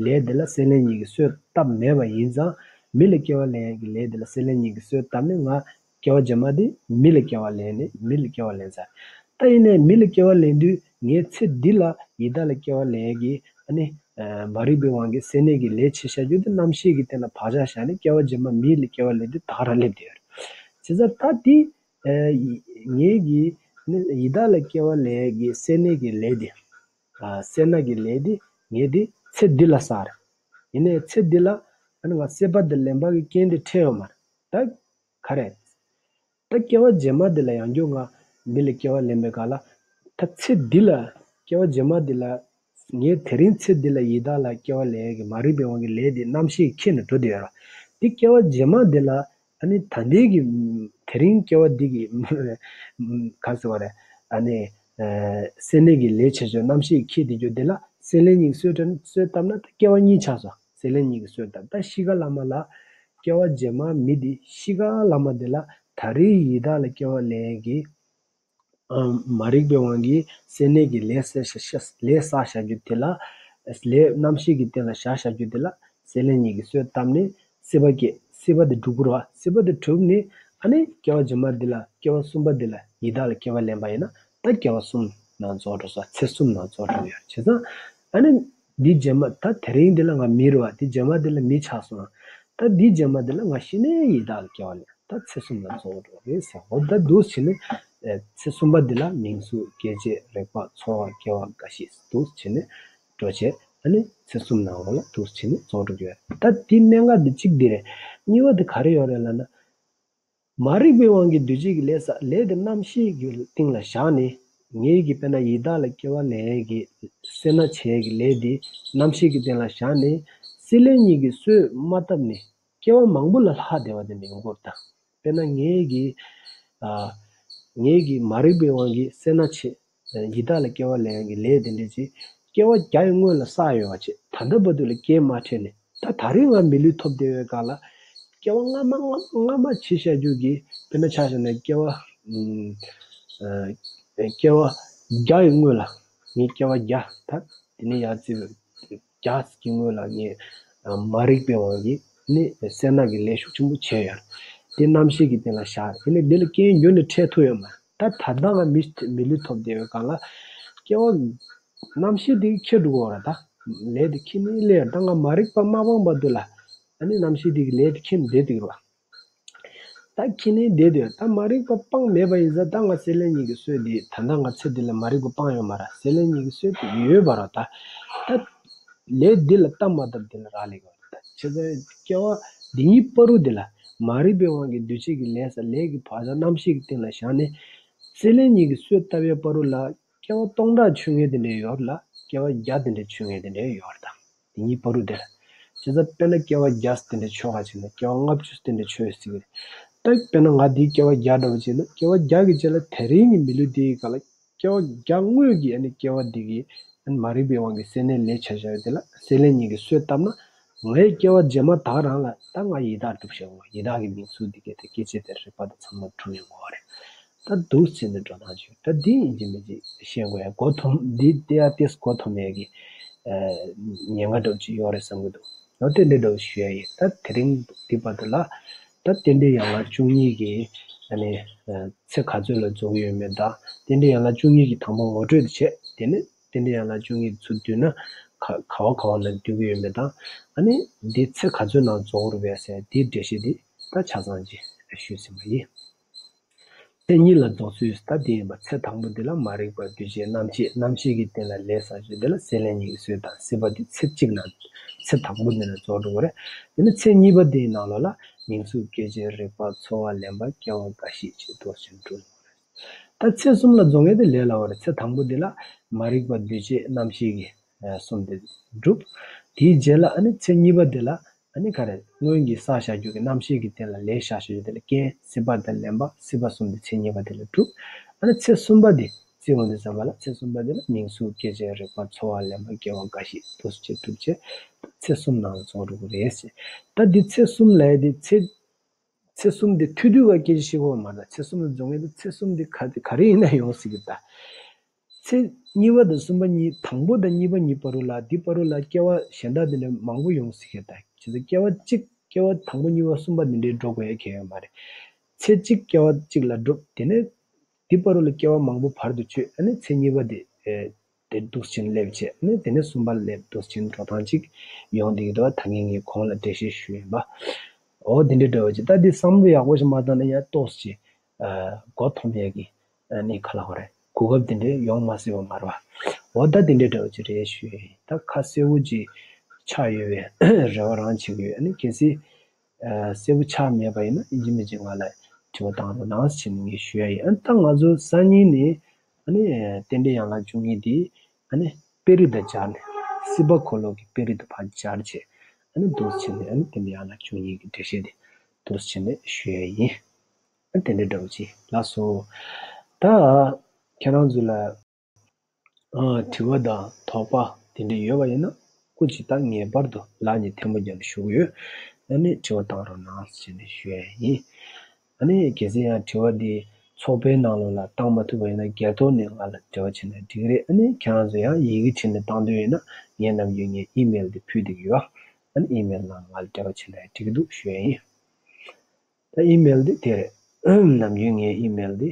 ལས་དེ་ལ་སྲེད་ལེན་གཉིས་ཀྱིས་གསོས་བཏབ་མེད་པ་ཡིན་ཙང་། མི་ལ་སྐྱེ་བ་ལེན་ཡས་ཀྱི་ལས་དེ་ལ་སྲེད་ལེན་གཉིས་ཀྱིས་གསོས་བཏབ་ནས། ང་སྐྱེ་བ་རྗེས་མ་དེ་མི་ལ་སྐྱེ་བ་ལེན་ནས་མི་ལ་སྐྱེ་བ་ལེན་ཚར། ད་ཡིན་ནའི་མི་ལ་སྐྱེ་བ་ལེན་དུས་ངའི་ཚེ་འདི་ལ་ཡི་དྭགས་ལ་སྐྱེ་བ་ལེན་ཡས་ཀྱི་ཨ་ནི་མ་རིག་པའི་དབང་གིས་སྲེད་ལེན་གྱི་ལས་བྱས་བཞག་རྒྱུ་དེ་རྣམ་ཤེས་ཀྱི་སྟེང་ལ་བག་ཆགས་བཞག་ནས་སྐྱེ་བ་རྗེས་མ་མི་ལ་སྐྱེ་བ་ལེན་དུས་ད་ག་རང་སླེབས་བསྡད་ཡོད་རེད། བྱས་ཙང་ད་དེ་ཨ་ངེད་ཀྱིས་ནི་ཡི་དྭགས་ལ་སྐྱེ་བ་ལེན་ཡས་ཀྱི་སྲེད་ལེན་གྱི་ལས་དེ། ཨ་སྲེད་ལེན་གྱི་ལས་དེ་ངེད་དེ་ཚེ་འདི་ལ་བསགས་རེད། ཡིན་ནའི་ཚེ་འདི་ལ་ཨ་ནི་ང་སྲེད་པ་དེ་ལེན་པ་གི་རྐྱེན་དེ་འཕྲད་ཡོད་མ་རེད། ད་ག་རེད། ད་སྐྱེ་བ་རྗེས་མ་འདི་ལ་ཡང་བསྐྱར་ང་མི་ལ་སྐྱེ་བ་ལེན་པའི་སྐབས་ལ། ད་ཚེ་འདི་ལ་སྐྱེ་བ་རྗེས་མ་འདི་ལ་ངས་དེ་རིང་ཚེ་འདི་ལ་ཡི་དྭགས་ལ་སྐྱེ་བ་ལེན་ཡས་ཀྱི་མ་རིག་པའི་དབང་གིས་ལས་འདི་རྣམ་ཤེས་ཁྱེར་ནས་འགྲོ་བསྡད་ཡོད་རེད། འདི་སྐྱེ་བ་རྗེས་མ་འདི་ལ་ཨ་ནི་ད་ལྟའི་གི་དེ་རིང་སྐྱེ་བ་འདི་གི་ག་ཟེར་བ་རེད། ཨ་ནི་སྲེད་ལེན་གྱི་ལས་བྱས་བྱས་རྣམ་ཤེས་ཁྱེར་བསྡད་རྒྱུ་འདི་ལ་སྲེད་ལེན་གཉིས་ཀྱིས་གསོས་བཏབ་ན་ད་སྐྱེ་བ་གཉིས་ཆགས་སོང་། སྲེད་ལེན་གཉིས་ཀྱིས་གསོས་བཏབ། ད་གཤིས་ཀ་ལ་མ་ལ་སྐྱེ་བ་རྗེས་མ་མི་འདི་གཤིས་ཀ་ལ་མ་འདི་ལ་ད་རེས་ཡི་དྭགས་ལ་སྐྱེ་བ་ལེན་ཡས་ཀྱི་ཨ་མ་རིག་པའི་དབང་གིས་སྲེད་ལེན་གྱི་ལས་བསགས་བཞག་ལས་བསགས་བཞག་རྒྱུ་དེ་ལ། ལས་རྣམ་ཤེས་ཀྱི་སྟེང་ལ་བཞག་བཞག་རྒྱུ་དེ་ལ་སྲེད་ལེན་གཉིས་ཀྱིས་གསོས་བཏབ་ནས་སྲེད་པ་སྐྱེ། སྲེད་པ་དེ་གྲུབ་དགོས་རེད་བ། སྲེད་པ་དེ་གྲུབ་ནས་ཨ་ནི་སྐྱེ་བ་རྗེས་མ་འདི་ལ་སྐྱེ་བ་གསུམ་པ་འདི་ལ་ཡི་དྭགས་ལ་སྐྱེ་བ་ལེན་པ་ཡིན་ན་ད་སྐྱེ་བ་གསུམ་ནང་རྫོགས་འགྲོ་ས། ཚེ་གསུམ་ནང་རྫོགས་འགྲོ་གི་ཡོད། བྱས་ཙང་ཨ་ནི་འདི་རྗེས་མ་ད་དེ་རིང་འདི་ལ་ང་མི་རེད་བ། འདི་རྗེས་མ་འདི་ལ་མི་ཆགས་སོང་། ད་འདི་རྗེས་མ་འདི་ལ་ང་ཤི་ནས་ཡི་དྭགས་ལ་སྐྱེ་བ་ལེན། ད་ཚེ་གསུམ་ལ་རྫོགས་འགྲོ་རེད་ཟེར། འོ་ད་འདུག་སེ་བྱས་ནས་ཨེ་ཚེ་གསུམ་པ་འདི་ལ་མིང་གཟུགས་སྐྱེ་མཆེད་རེག་པ་ཚོར་བ་སྐྱེ་བ་རྒ་ཤི་འདུག་སེ་བྱས་ནས་འགྲོ་བྱས། ཨ་ནི་ཚེ་གསུམ་ནང་ལོགས་ལ་འདུག་སེ་བྱས་ནས་རྫོགས་འགྲོ་གི་ཡོད། ད་འདི་གནད་འགག་འདི་གཅིག་འདི་རེད། གཉིས་པ་འདི་ག་རེ་ཡོད་རེད་ལབ་ན། མ་རིག་པའི་དབང་གིས་འདུས་བྱས་ཀྱི་ལས་བསགས། ལས་དེ་རྣམ་ཤེས་ཀྱི་སྟེང་ལ་བཞག་ནས། ངེད་ཀྱིས་དཔེར་ན་ཡི་དྭགས་ལ་སྐྱེ་བ་ལེན་ཡས་ཀྱི་སྲེད་ལེན་བྱེད་ཡས་ཀྱི་ལས་དེ་རྣམ་ཤེས་ཀྱི་སྟེང་ལ་བཞག་ནས་སྲེད་ལེན་གཉིས་ཀྱིས་གསོས་མ་བཏབ་ནས། སྐྱེ་བ་མང་པོ་ལ་ལྷག་བསྡད་པ་དེ་འདྲ་ཡོང་གི་རེད་ད། དཔེར་ན་ངེད་ཀྱིས་ཨ་ངེད་ཀྱིས་མ་རིག་པའི་དབང་གིས་སེར་སྣ་ཆེ་ཡི་དྭགས་ལ་སྐྱེ་བ་ལེན་ཡག་གི་ལས་དེ་འདྲ་ཅིག་སྐྱེ་བ་བརྒྱ་ཡི་སྔོན་ལ་བསགས་ཡོད་པ་ཅིག་ད་ལྟ་བར་དུ་ལ་རྐྱེན་མ་འཕྲད་ནས། ད་ད་རེས་ང་མི་ལུས་ཐོབ་བསྡད་པའི་སྐབས་ལ་སྐྱེ་བ་སྔ་མ་སྔ་སྔ་མ་བྱས་བཞག་རྒྱུ་གི། དཔེར་ན་ཆ་བཞག་ན་སྐྱེ་བ་ཨ་སྐྱེ་བ་བརྒྱ་ཡི་སྔོན་ལ། ངས་སྐྱེ་བ་བརྒྱ་ད་དེ་ནས་ཡར་བརྩིས་པའི་བརྒྱ་ཀྱི་སྔོན་ལ་ངས་ཨ་མ་རིག་པའི་དབང་གིས་ནི་སེར་སྣ་གི་ལས་ཤུགས་ཆེན་པོ་བྱས་ཡོད། དེ་རྣམ་ཤེས་ཀྱི་སྟེང་ལ་བཞག་ཡིན་ནའི་དེ་ལ་རྐྱེན་ཡོང་ནས་འཕྲད་ཐུབ་ཡོད་མ་རེད། ད་ད་ལྟ་ང་མི་མི་ལུས་ཐོབ་བསྡད་པའི་སྒང་ལ་སྐྱེ་བ་རྣམ་ཤེས་དེ་ཁྱེར་འགྲོ་གི་ཡོད་རེད། ད་ལས་དེ་ཁྱེར་ནས་སླེབས་ཡོད། ད་ང་མ་རིག་པ་མ་སྤངས་བར་དུ་ལ་ཨ་ནི་རྣམ་ཤེས་དེ་གི་ལས་དེ་ཁྱེར་ནས་བསྡད་འདུག་རེད་བ། ད་ཁྱེར་ནས་བསྡད་དུས་ད་མ་རིག་པ་སྤངས་མེད་པ་ཡིན་ཙང་། ད་ང་སེར་སྣ་གཉིས་ཀྱི་གསོས་དེ་ད་ལྟ་ང་ཚེ་འདི་ལ་མ་རིག་པ་སྤངས་ཡོད་མ་རེད། སེར་སྣ་གཉིས་ཀྱི་གསོས་དེ་ཡོད་པ་རེད། ད་ད་ལས་འདི་ལ་སྟབས་མ་བདེ་བ་འདི་ལ་རག་ལས་ཀྱི་ཡོད་རེད། ད་བྱས་ཙང་སྐྱེ་བ་འདི་གཉིས་བར་དུ་འདི་ལ་མ་རིག་པའི་དབང་གིས་འདུས་བྱས་ཀྱི་ལས་བསགས། ལས་ཀྱི་བག་ཆགས་རྣམ་ཤེས་ཀྱི་སྟེང་ལ་བཞག་ནས་སེར་སྣ་གཉིས་ཀྱི་གསོས་བཏབ་པའི་བར་དུ་ལ་སྐྱེ་བ་སྟོང་ཕྲག་འཆོལ་མཁན་དེ་འདྲ་ཡོད་རེད་ལ། སྐྱེ་བ་བརྒྱ་དེ་འདྲ་འཆོལ་མཁན་དེ་འདྲ་ཡོད་རེད། ད་དེ་གཉིས་བར་དུ་དེ་ལ། བྱས་ཙང་དཔེར་ན་སྐྱེ་བ་བརྒྱ་དེ་འདྲ་འཆོལ་ག་བྱས་ན། སྐྱེ་བ་ལྔ་བཅུ་དེ་འདྲ་འཆོལ་ཡོད་སྲིད་ཀྱི་རེད། ད་དཔེར་ན་ང་འདིའི་སྐྱེ་བ་བརྒྱ་འདྲ་བོ་བྱས་ན། སྐྱེ་བ་བརྒྱ་གི་རྗེས་ལ་དེ་རིང་གི་མི་ལུས་འདིའི་སྒང་ལ་སྐྱེ་བ་བརྒྱ་སྔོན་གྱི་ཨ་ནི་སྐྱེ་བ་འདི་གི་ཨ་ནི་མ་རིག་པའི་དབང་གིས་སེར་སྣའི་ལས་བྱས་བཞག་ཡོད་དེ་ལ་སེར་སྣ་གཉིས་ཀྱིས་གསོས་བཏབ་ན། ངའི་སྐྱེ་བ་རྗེས་མ་ད་ག་རང་ལ་ད་ང་ཡི་དྭགས་སྒྲུབ་བྱེད་འོང་། ཡི་དྭགས་ཀྱི་མིང་གཟུགས་འདི་གས་དེ་སྐྱེ་མཆེད་དེ་རེག་པ་དང་ཚང་མ་གྲུབ་ཡོང་གི་རེད། ད་འདུག་སེ་བྱས་ནས་འགྲོ་སྟངས་ཅིག་ད་འདི་ཡིན་གཅིག་མིན་གཅིག་ཤེས་དགོས་ཡ། མགོ་འཐོམ། འདི་ལྟ་ཡ་ཏོག་ཙམ་མགོ་འཐོམ་ཡ་གི་ཨ་ཉེན་ཁ་འདྲ་བོ་ཅིག་ཡོད་རེད་བསམ་གྱི་འདུག་ཡང་དེ་འདྲའི་འདྲ་བོ་ཞུ་ཡ་ཡིན། ད་དེ་རིང་འདི་བར་དུ་ལ་ད་རྟེན་འབྲེལ་ཡན་ལག་བཅུ་གཉིས་ཀྱི་ཨ་ནི་ཨ་ཚེ་ག་ཚོད་ལ་རྫོགས་ཡོད་མེད་དང་། རྟེན་འབྲེལ་ཡན་ལག་བཅུ་གཉིས་ཀྱི་དང་པོ་ངོ་སྤྲོད་དེ་བྱས། དེ་ནས་རྟེན་འབྲེལ་ཡན་ལག་བཅུ་གཉིས་ཚུར་བསྡུས་ན་ག་ག་བ་ག་བ་ལ་བསྡུ་གི་ཡོད་མེད་དང་། ཨ་ནི་འདི་ཚེ་ག་ཚོད་ནང་རྫོགས་རུ་བས་ཟེར་འདིའི་འགྲེལ་བཤད་འདི་ད་ཆ་ཚང་ཅིག་ཞུས་ཟིན་པ་ཡིན། ཚེ་གཉིས་ལ་རྫོགས་ཚུལ་ད་འདི་ཡིན་པ། ཚེ་དང་པོ་འདི་ལ་མ་རིག་པ་འདུས་བྱས་རྣམ་ཤེས། རྣམ་ཤེས་ཀྱི་སྟེང་ལ་ལས་བསགས་ཚུལ་འདི་ལ་སེར་སྣ་གཉིས་ཀྱིས་གསོས་དང་། སྲེད་པ་འདི་ཚེ་གཅིག་ནང་ཚེ་དང་པོ་འདི་ལ་རྫོགས་འགྲོ་གི་རེད། དེ་ནས་ཚེ་གཉིས་པ་འདིའི་ནང་ལོགས་ལ་མིང་གཟུགས་སྐྱེ་མཆེད་རེག་པ་ཚོར་བ་ལེན་པ་སྐྱེ་བ་རྒ་ཤི་བྱེད་འགྲོ་བཞིན་འགྲོ། ད་ཚེ་གསུམ་ལ་རྫོགས་མཁན་དེ་ལས་སླ་བོ་རེད། ཚེ་དང་པོ་འདི་ལ་མ་རིག་པ་འདུས་བྱས་རྣམ་ཤེས་ཀྱི་ཨ་གསུམ་དེ་འགྲུབ། དེའི་རྗེས་ལ་ཨ་ནི་ཚེ་གཉིས་པ་འདི་ལ་ཨ་ནི་ག་རེ་སྔོན་གྱི་བསགས་བཞག་རྒྱུ་གི་རྣམ་ཤེས་ཀྱི་སྟེང་ལ་ལས་བཞག་བཞག་རྒྱུ་དེ་ལ་རྐྱེན། སྲེད་པ་དང་ལེན་པ། སྲེད་པ་གསུམ་དེ་ཚེ་གཉིས་པ་དེ་ལ་འགྲུབ། ཨ་ནི་ཚེ་གསུམ་པ་དེ་བརྩི་འོང་དུས་ཙམ་པ་ལ་ཚེ་གསུམ་པ་དེ་ལ་མིང་གཟུགས་སྐྱེ་མཆེད་རེག་པ་ཚོར་བ་ལེན་པ་སྐྱེ་བ་རྒ་ཤི་འདུས་བྱས་འགྲུབ་བྱས། ཚེ་གསུམ་ནང་ལ་རྫོགས་འགྲོ་གི་རེད་ཟེར། ད་འདི་ཚེ་གསུམ་ལབ་ཡ་དེ་ཚེ་ ཚེ་གསུམ་དེ་ཐུག་དུས་ག་སྐད་ཆ་བཤད་དགོས་མ་རེད། ཚེ་གསུམ་ལ་འཛོམས་ངེས་དུ་ཚེ་གསུམ་དེ་ག་དེ་ག་རེ་ཡིན་ན་ཡོང་སྲིད་གི་ད། ཚེ་གཉིས་པ་དང་གསུམ་པ་གཉིས། དང་པོ་དང་གཉིས་པ་གཉིས་བར་དུ་ལ་འདི་བར་དུ་ལ་སྐྱེ་བ་གཞན་དག་དེ་འདྲ་མང་པོ་ཡོང་སྲིད་གི་ད། བྱས་ཙང་སྐྱེ་བ་གཅིག་སྐྱེ་བ་དང་པོ་གཉིས་པ་གསུམ་པ་འདི་འདྲའི་འགྲོ་དགོས་ཡ་གལ་ཡོད་མ་རེད། ཚེ་གཅིག་སྐྱེ་བ་གཅིག་ལ་འགྲོ། དེ་ནས་འདི་བར་དུ་ལ་སྐྱེ་བ་མང་པོ་བར་དུ་ཆོད། ཨ་ནི་ཚེ་གཉིས་པ་དེ་ཨེ་དེ་འདུག་སེ་བྱས་ནས་སླེབས་བྱས། ཨ་ནི་དེ་ནས་གསུམ་པ་སླེབས་འདུག་སེ་བྱས་ནས་འགྲོ་སྟངས་ཅིག་ཡོང་བསྡད་ཀྱི་འདུག་ད་ངས་ངས་གོང་ལ་འགྲེལ་བཤད་ཞུས་ཡིན་པ། འོ་དེ་འདྲའི་འདྲ་བོ་ཅིག་ད་འདི་བསམ་བློ་ཡག་པོ་ཞིག་མ་བཏང་ན་ཡང་ཏོག་ཙམ་ཅིག་ཨ་མགོ་འཐོམ་ཡས་ཀྱི་ཨ་ནི་ག་ལབ་དགོས་རེད། གོ་སྐབས་དེ་འདྲའི་ཡོང་མ་སྲིད་པ་མ་རེད་པ། འོ་ད་དེ་འདྲའི་འདྲ་བོ་ཅིག་རེད་ཞུས་ཡིན། ད་ཁ་གསལ་པོ་ཅིག་ཆགས་ཡོད་པའི་རེ་བ་རང་བྱེད་ཀྱི་ཡོད། ཨ་ནི་གལ་སྲིད་ཨ་གསལ་པོ་ཆགས་མེད་པ་ཡིན་ན་ཡིན་གཅིག་མིན་གཅིག་ང་ལ་དྲི་བ་བཏང་རོགས་གནང་ཟེར་ནས་ངས་ཞུ་ཡ་ཡིན། ཨ་ནི་ད་ང་ཚོ་སང་ཉིན་ནས་ཨ་ནི་རྟེན་འབྲེལ་ཡན་ལག་བཅུ་གཉིས་འདི་ཨ་ནི་དཔེ་རིས་དང་སྦྱར་ནས་སྲིད་པ་འཁོར་ལོ་གི་དཔེ་རིས་དང་ཕར་སྦྱར་བྱས། ཨ་ནི་འདུག་སེ་བྱས་ནས་ཨ་ནི་རྟེན་འབྲེལ་ཡན་ལག་བཅུ་གཉིས་ཀྱི་འགྲེལ་བཤད་འདི་འདུག་སེ་བྱས་ནས་ཞུ་ཡ་ཡིན། ཨ་ནི་དེ་འདྲ་འདྲ་བོ་ཅིག་ལགས་སོ། ད་ཁྱེད་རང་ཚོ་ལ་ཨ་དྲི་བ་དང་དོགས་པ་དེ་འདྲ་ཡོད་པ་ཡིན་ན་སྐུ་མཁྱེན། ད་ངེས་པར་དུ་ལག་གཉིས་ཐལ་མོ་སྦྱར་ནས་ཞུ་གི་ཡོད། ཨ་ནི་དྲི་བ་བཏང་རོགས་གནང་ཟེར་ནས་ཞུ་ཡ་ཡིན། ཨ་ནི་གལ་སྲིད་ཡང་དྲི་བ་འདི་ཚོགས་པའི་ནང་ལོགས་ལ་བཏང་མ་ཐུབ་པ་ཡིན་ན་སྒེར་ཐོག་ནས་ང་ལ་འབྲེལ་བ་བྱས་ན་འགྲིག་གི་རེད། ཨ་ནི་ཁྱེད་རང་ཚོ་ཡང་ཡི་གེ་བྲིས་ནས་བཏང་འདོད་ཡོད་ན་ངས་ནམ་རྒྱུན་ངའི་ཨི་མེལ་འདི་ཕུལ་བསྡད་ཀྱི་ཡོད། ཨ་ནི་ཨི་མེལ་ནང་ང་ལ་འབྲེལ་བ་བྱས་ན་འགྲིག་གི་འདུག་ཞུ་ཡ་ཡིན། ད་ཨི་མེལ་འདི་དེ་རེད། ནམ་རྒྱུན་ངའི་ཨི་མེལ་འདི།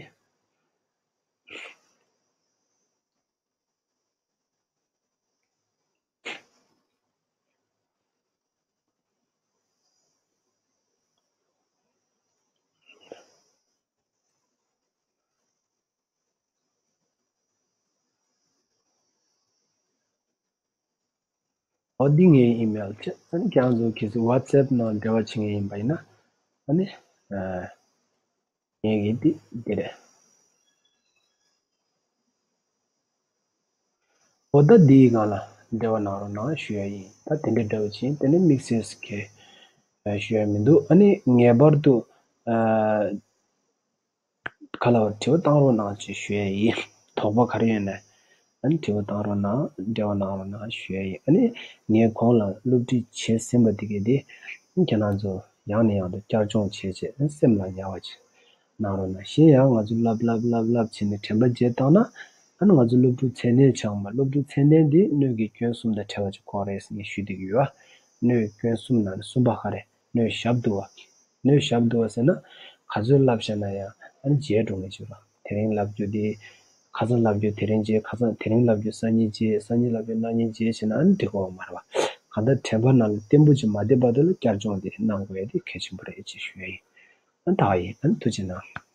འོ་འདི་ངའི་ཨི་མེལ་བྱས། ཨ་ནི་ཁྱེད་རང་ཚོ་གལ་སྲིད་ཝ་ཊི་སེབ་ནང་འབྲེལ་བ་བྱེད་མཁན་ཡིན་པ་ཡིན་ན་ཨ་ནི་ཨ། ངེད་ཀྱི་འདི་འདི་རེད། འོ་ད་འདིའི་སྒང་ལ་འབྲེལ་བ་གནང་རོགས་གནང་ཞུ་ཡ་ཡིན། ད་དེ་འདྲ་འདྲ་བོ་ཅིག་ཡིན། དེ་ནས་དམིགས་བསལ་གྱི་ཞུ་ཡ་མི་འདུག་ཨ་ནི་ངེས་པར་དུ་ཨ་ག་ལ་བ་དྲི་བ་བཏང་རོགས་གནང་ཅེས་ཞུ་ཡ་ཡིན། དོགས་པ་ག་རེ་ཡོད་ན་ཨ་ནི་དྲི་བ་བཏང་རོགས་གནང་། འབྲེལ་བ་གནང་རོགས་གནང་ཞུ་ཡ་ཡིན། ཨ་ནི་ངས་གོང་ལ་སློབ་ཁྲིད་བྱས་ཟིན་པ་འདི་གས་དེ་ཁྱེད་རང་ཚོ་ཡང་ནས་ཡང་དུ་བསྐྱར་སྦྱོང་བྱས་བྱས་སེམས་ལ་ཉར་བ་ཅིག་གནང་རོགས་གནང་། གཞན་ཡང་ང་ཚོ་ལབ་ལབ་ལབ་ལབ་བྱས་ནས་དྲན་པ་བརྗེད་བཏང་ན་ཨ་ནི་ང་ཚོ་སློབ་ཕྲུག་ཚད་ལྡན་ཆགས་མ། སློབ་ཕྲུག་ཚད་ལྡན་འདི་སྣོད་ཀྱི་སྐྱོན་གསུམ་དང་བྲལ་བ་ཅིག་དགོས་རེད་ཟེར་ནས་ཞུས་བསྡད་ཀྱི་ཡོད། ཨ་སྣོད་ཀྱི་སྐྱོན་གསུམ་ནང་ནས་གསུམ་པ་ག་རེ། སྣོད་ཞབས་རྡུལ་བ། སྣོད་ཞབས་རྡུལ་བ་ཟེར་ན་ག་ཚོད་ལབ་བཞག་ན་ཡང་ཨ་ནི་བརྗེད་འགྲོ་མཁན་ཅིག་རེད། དེ་རིང་ལབ་རྒྱུ་དེ་ཁ་སང་ལབ་རྒྱུ་དེ་རིང་བརྗེད། ཁ་སང་དེ་རིང་ལབ་རྒྱུ་སང་ཉིན་བརྗེད། སང་ཉིན་ལབ་རྒྱུ་གནངས་ཉིན་བརྗེད་བྱས་ན་ཨ་ནི་འགྲིག་གི་མ་རེད་པ། གང་ལྟར་དྲན་པ་ནང་ལ་བརྟན་པོ་ཅིག་མ་བསྡད་བར་དུ་ལ་བསྐྱར་སྦྱོང་དེ་གནང་དགོས་ཡ་དེ་གལ་ཆེན་པོ་རེད་ཅེས་ཞུ་ཡ་ཡིན། ཨ་ནི་ད་ག་ཡིན། ཨ་ནི་ཐུགས་རྗེ་གནང་།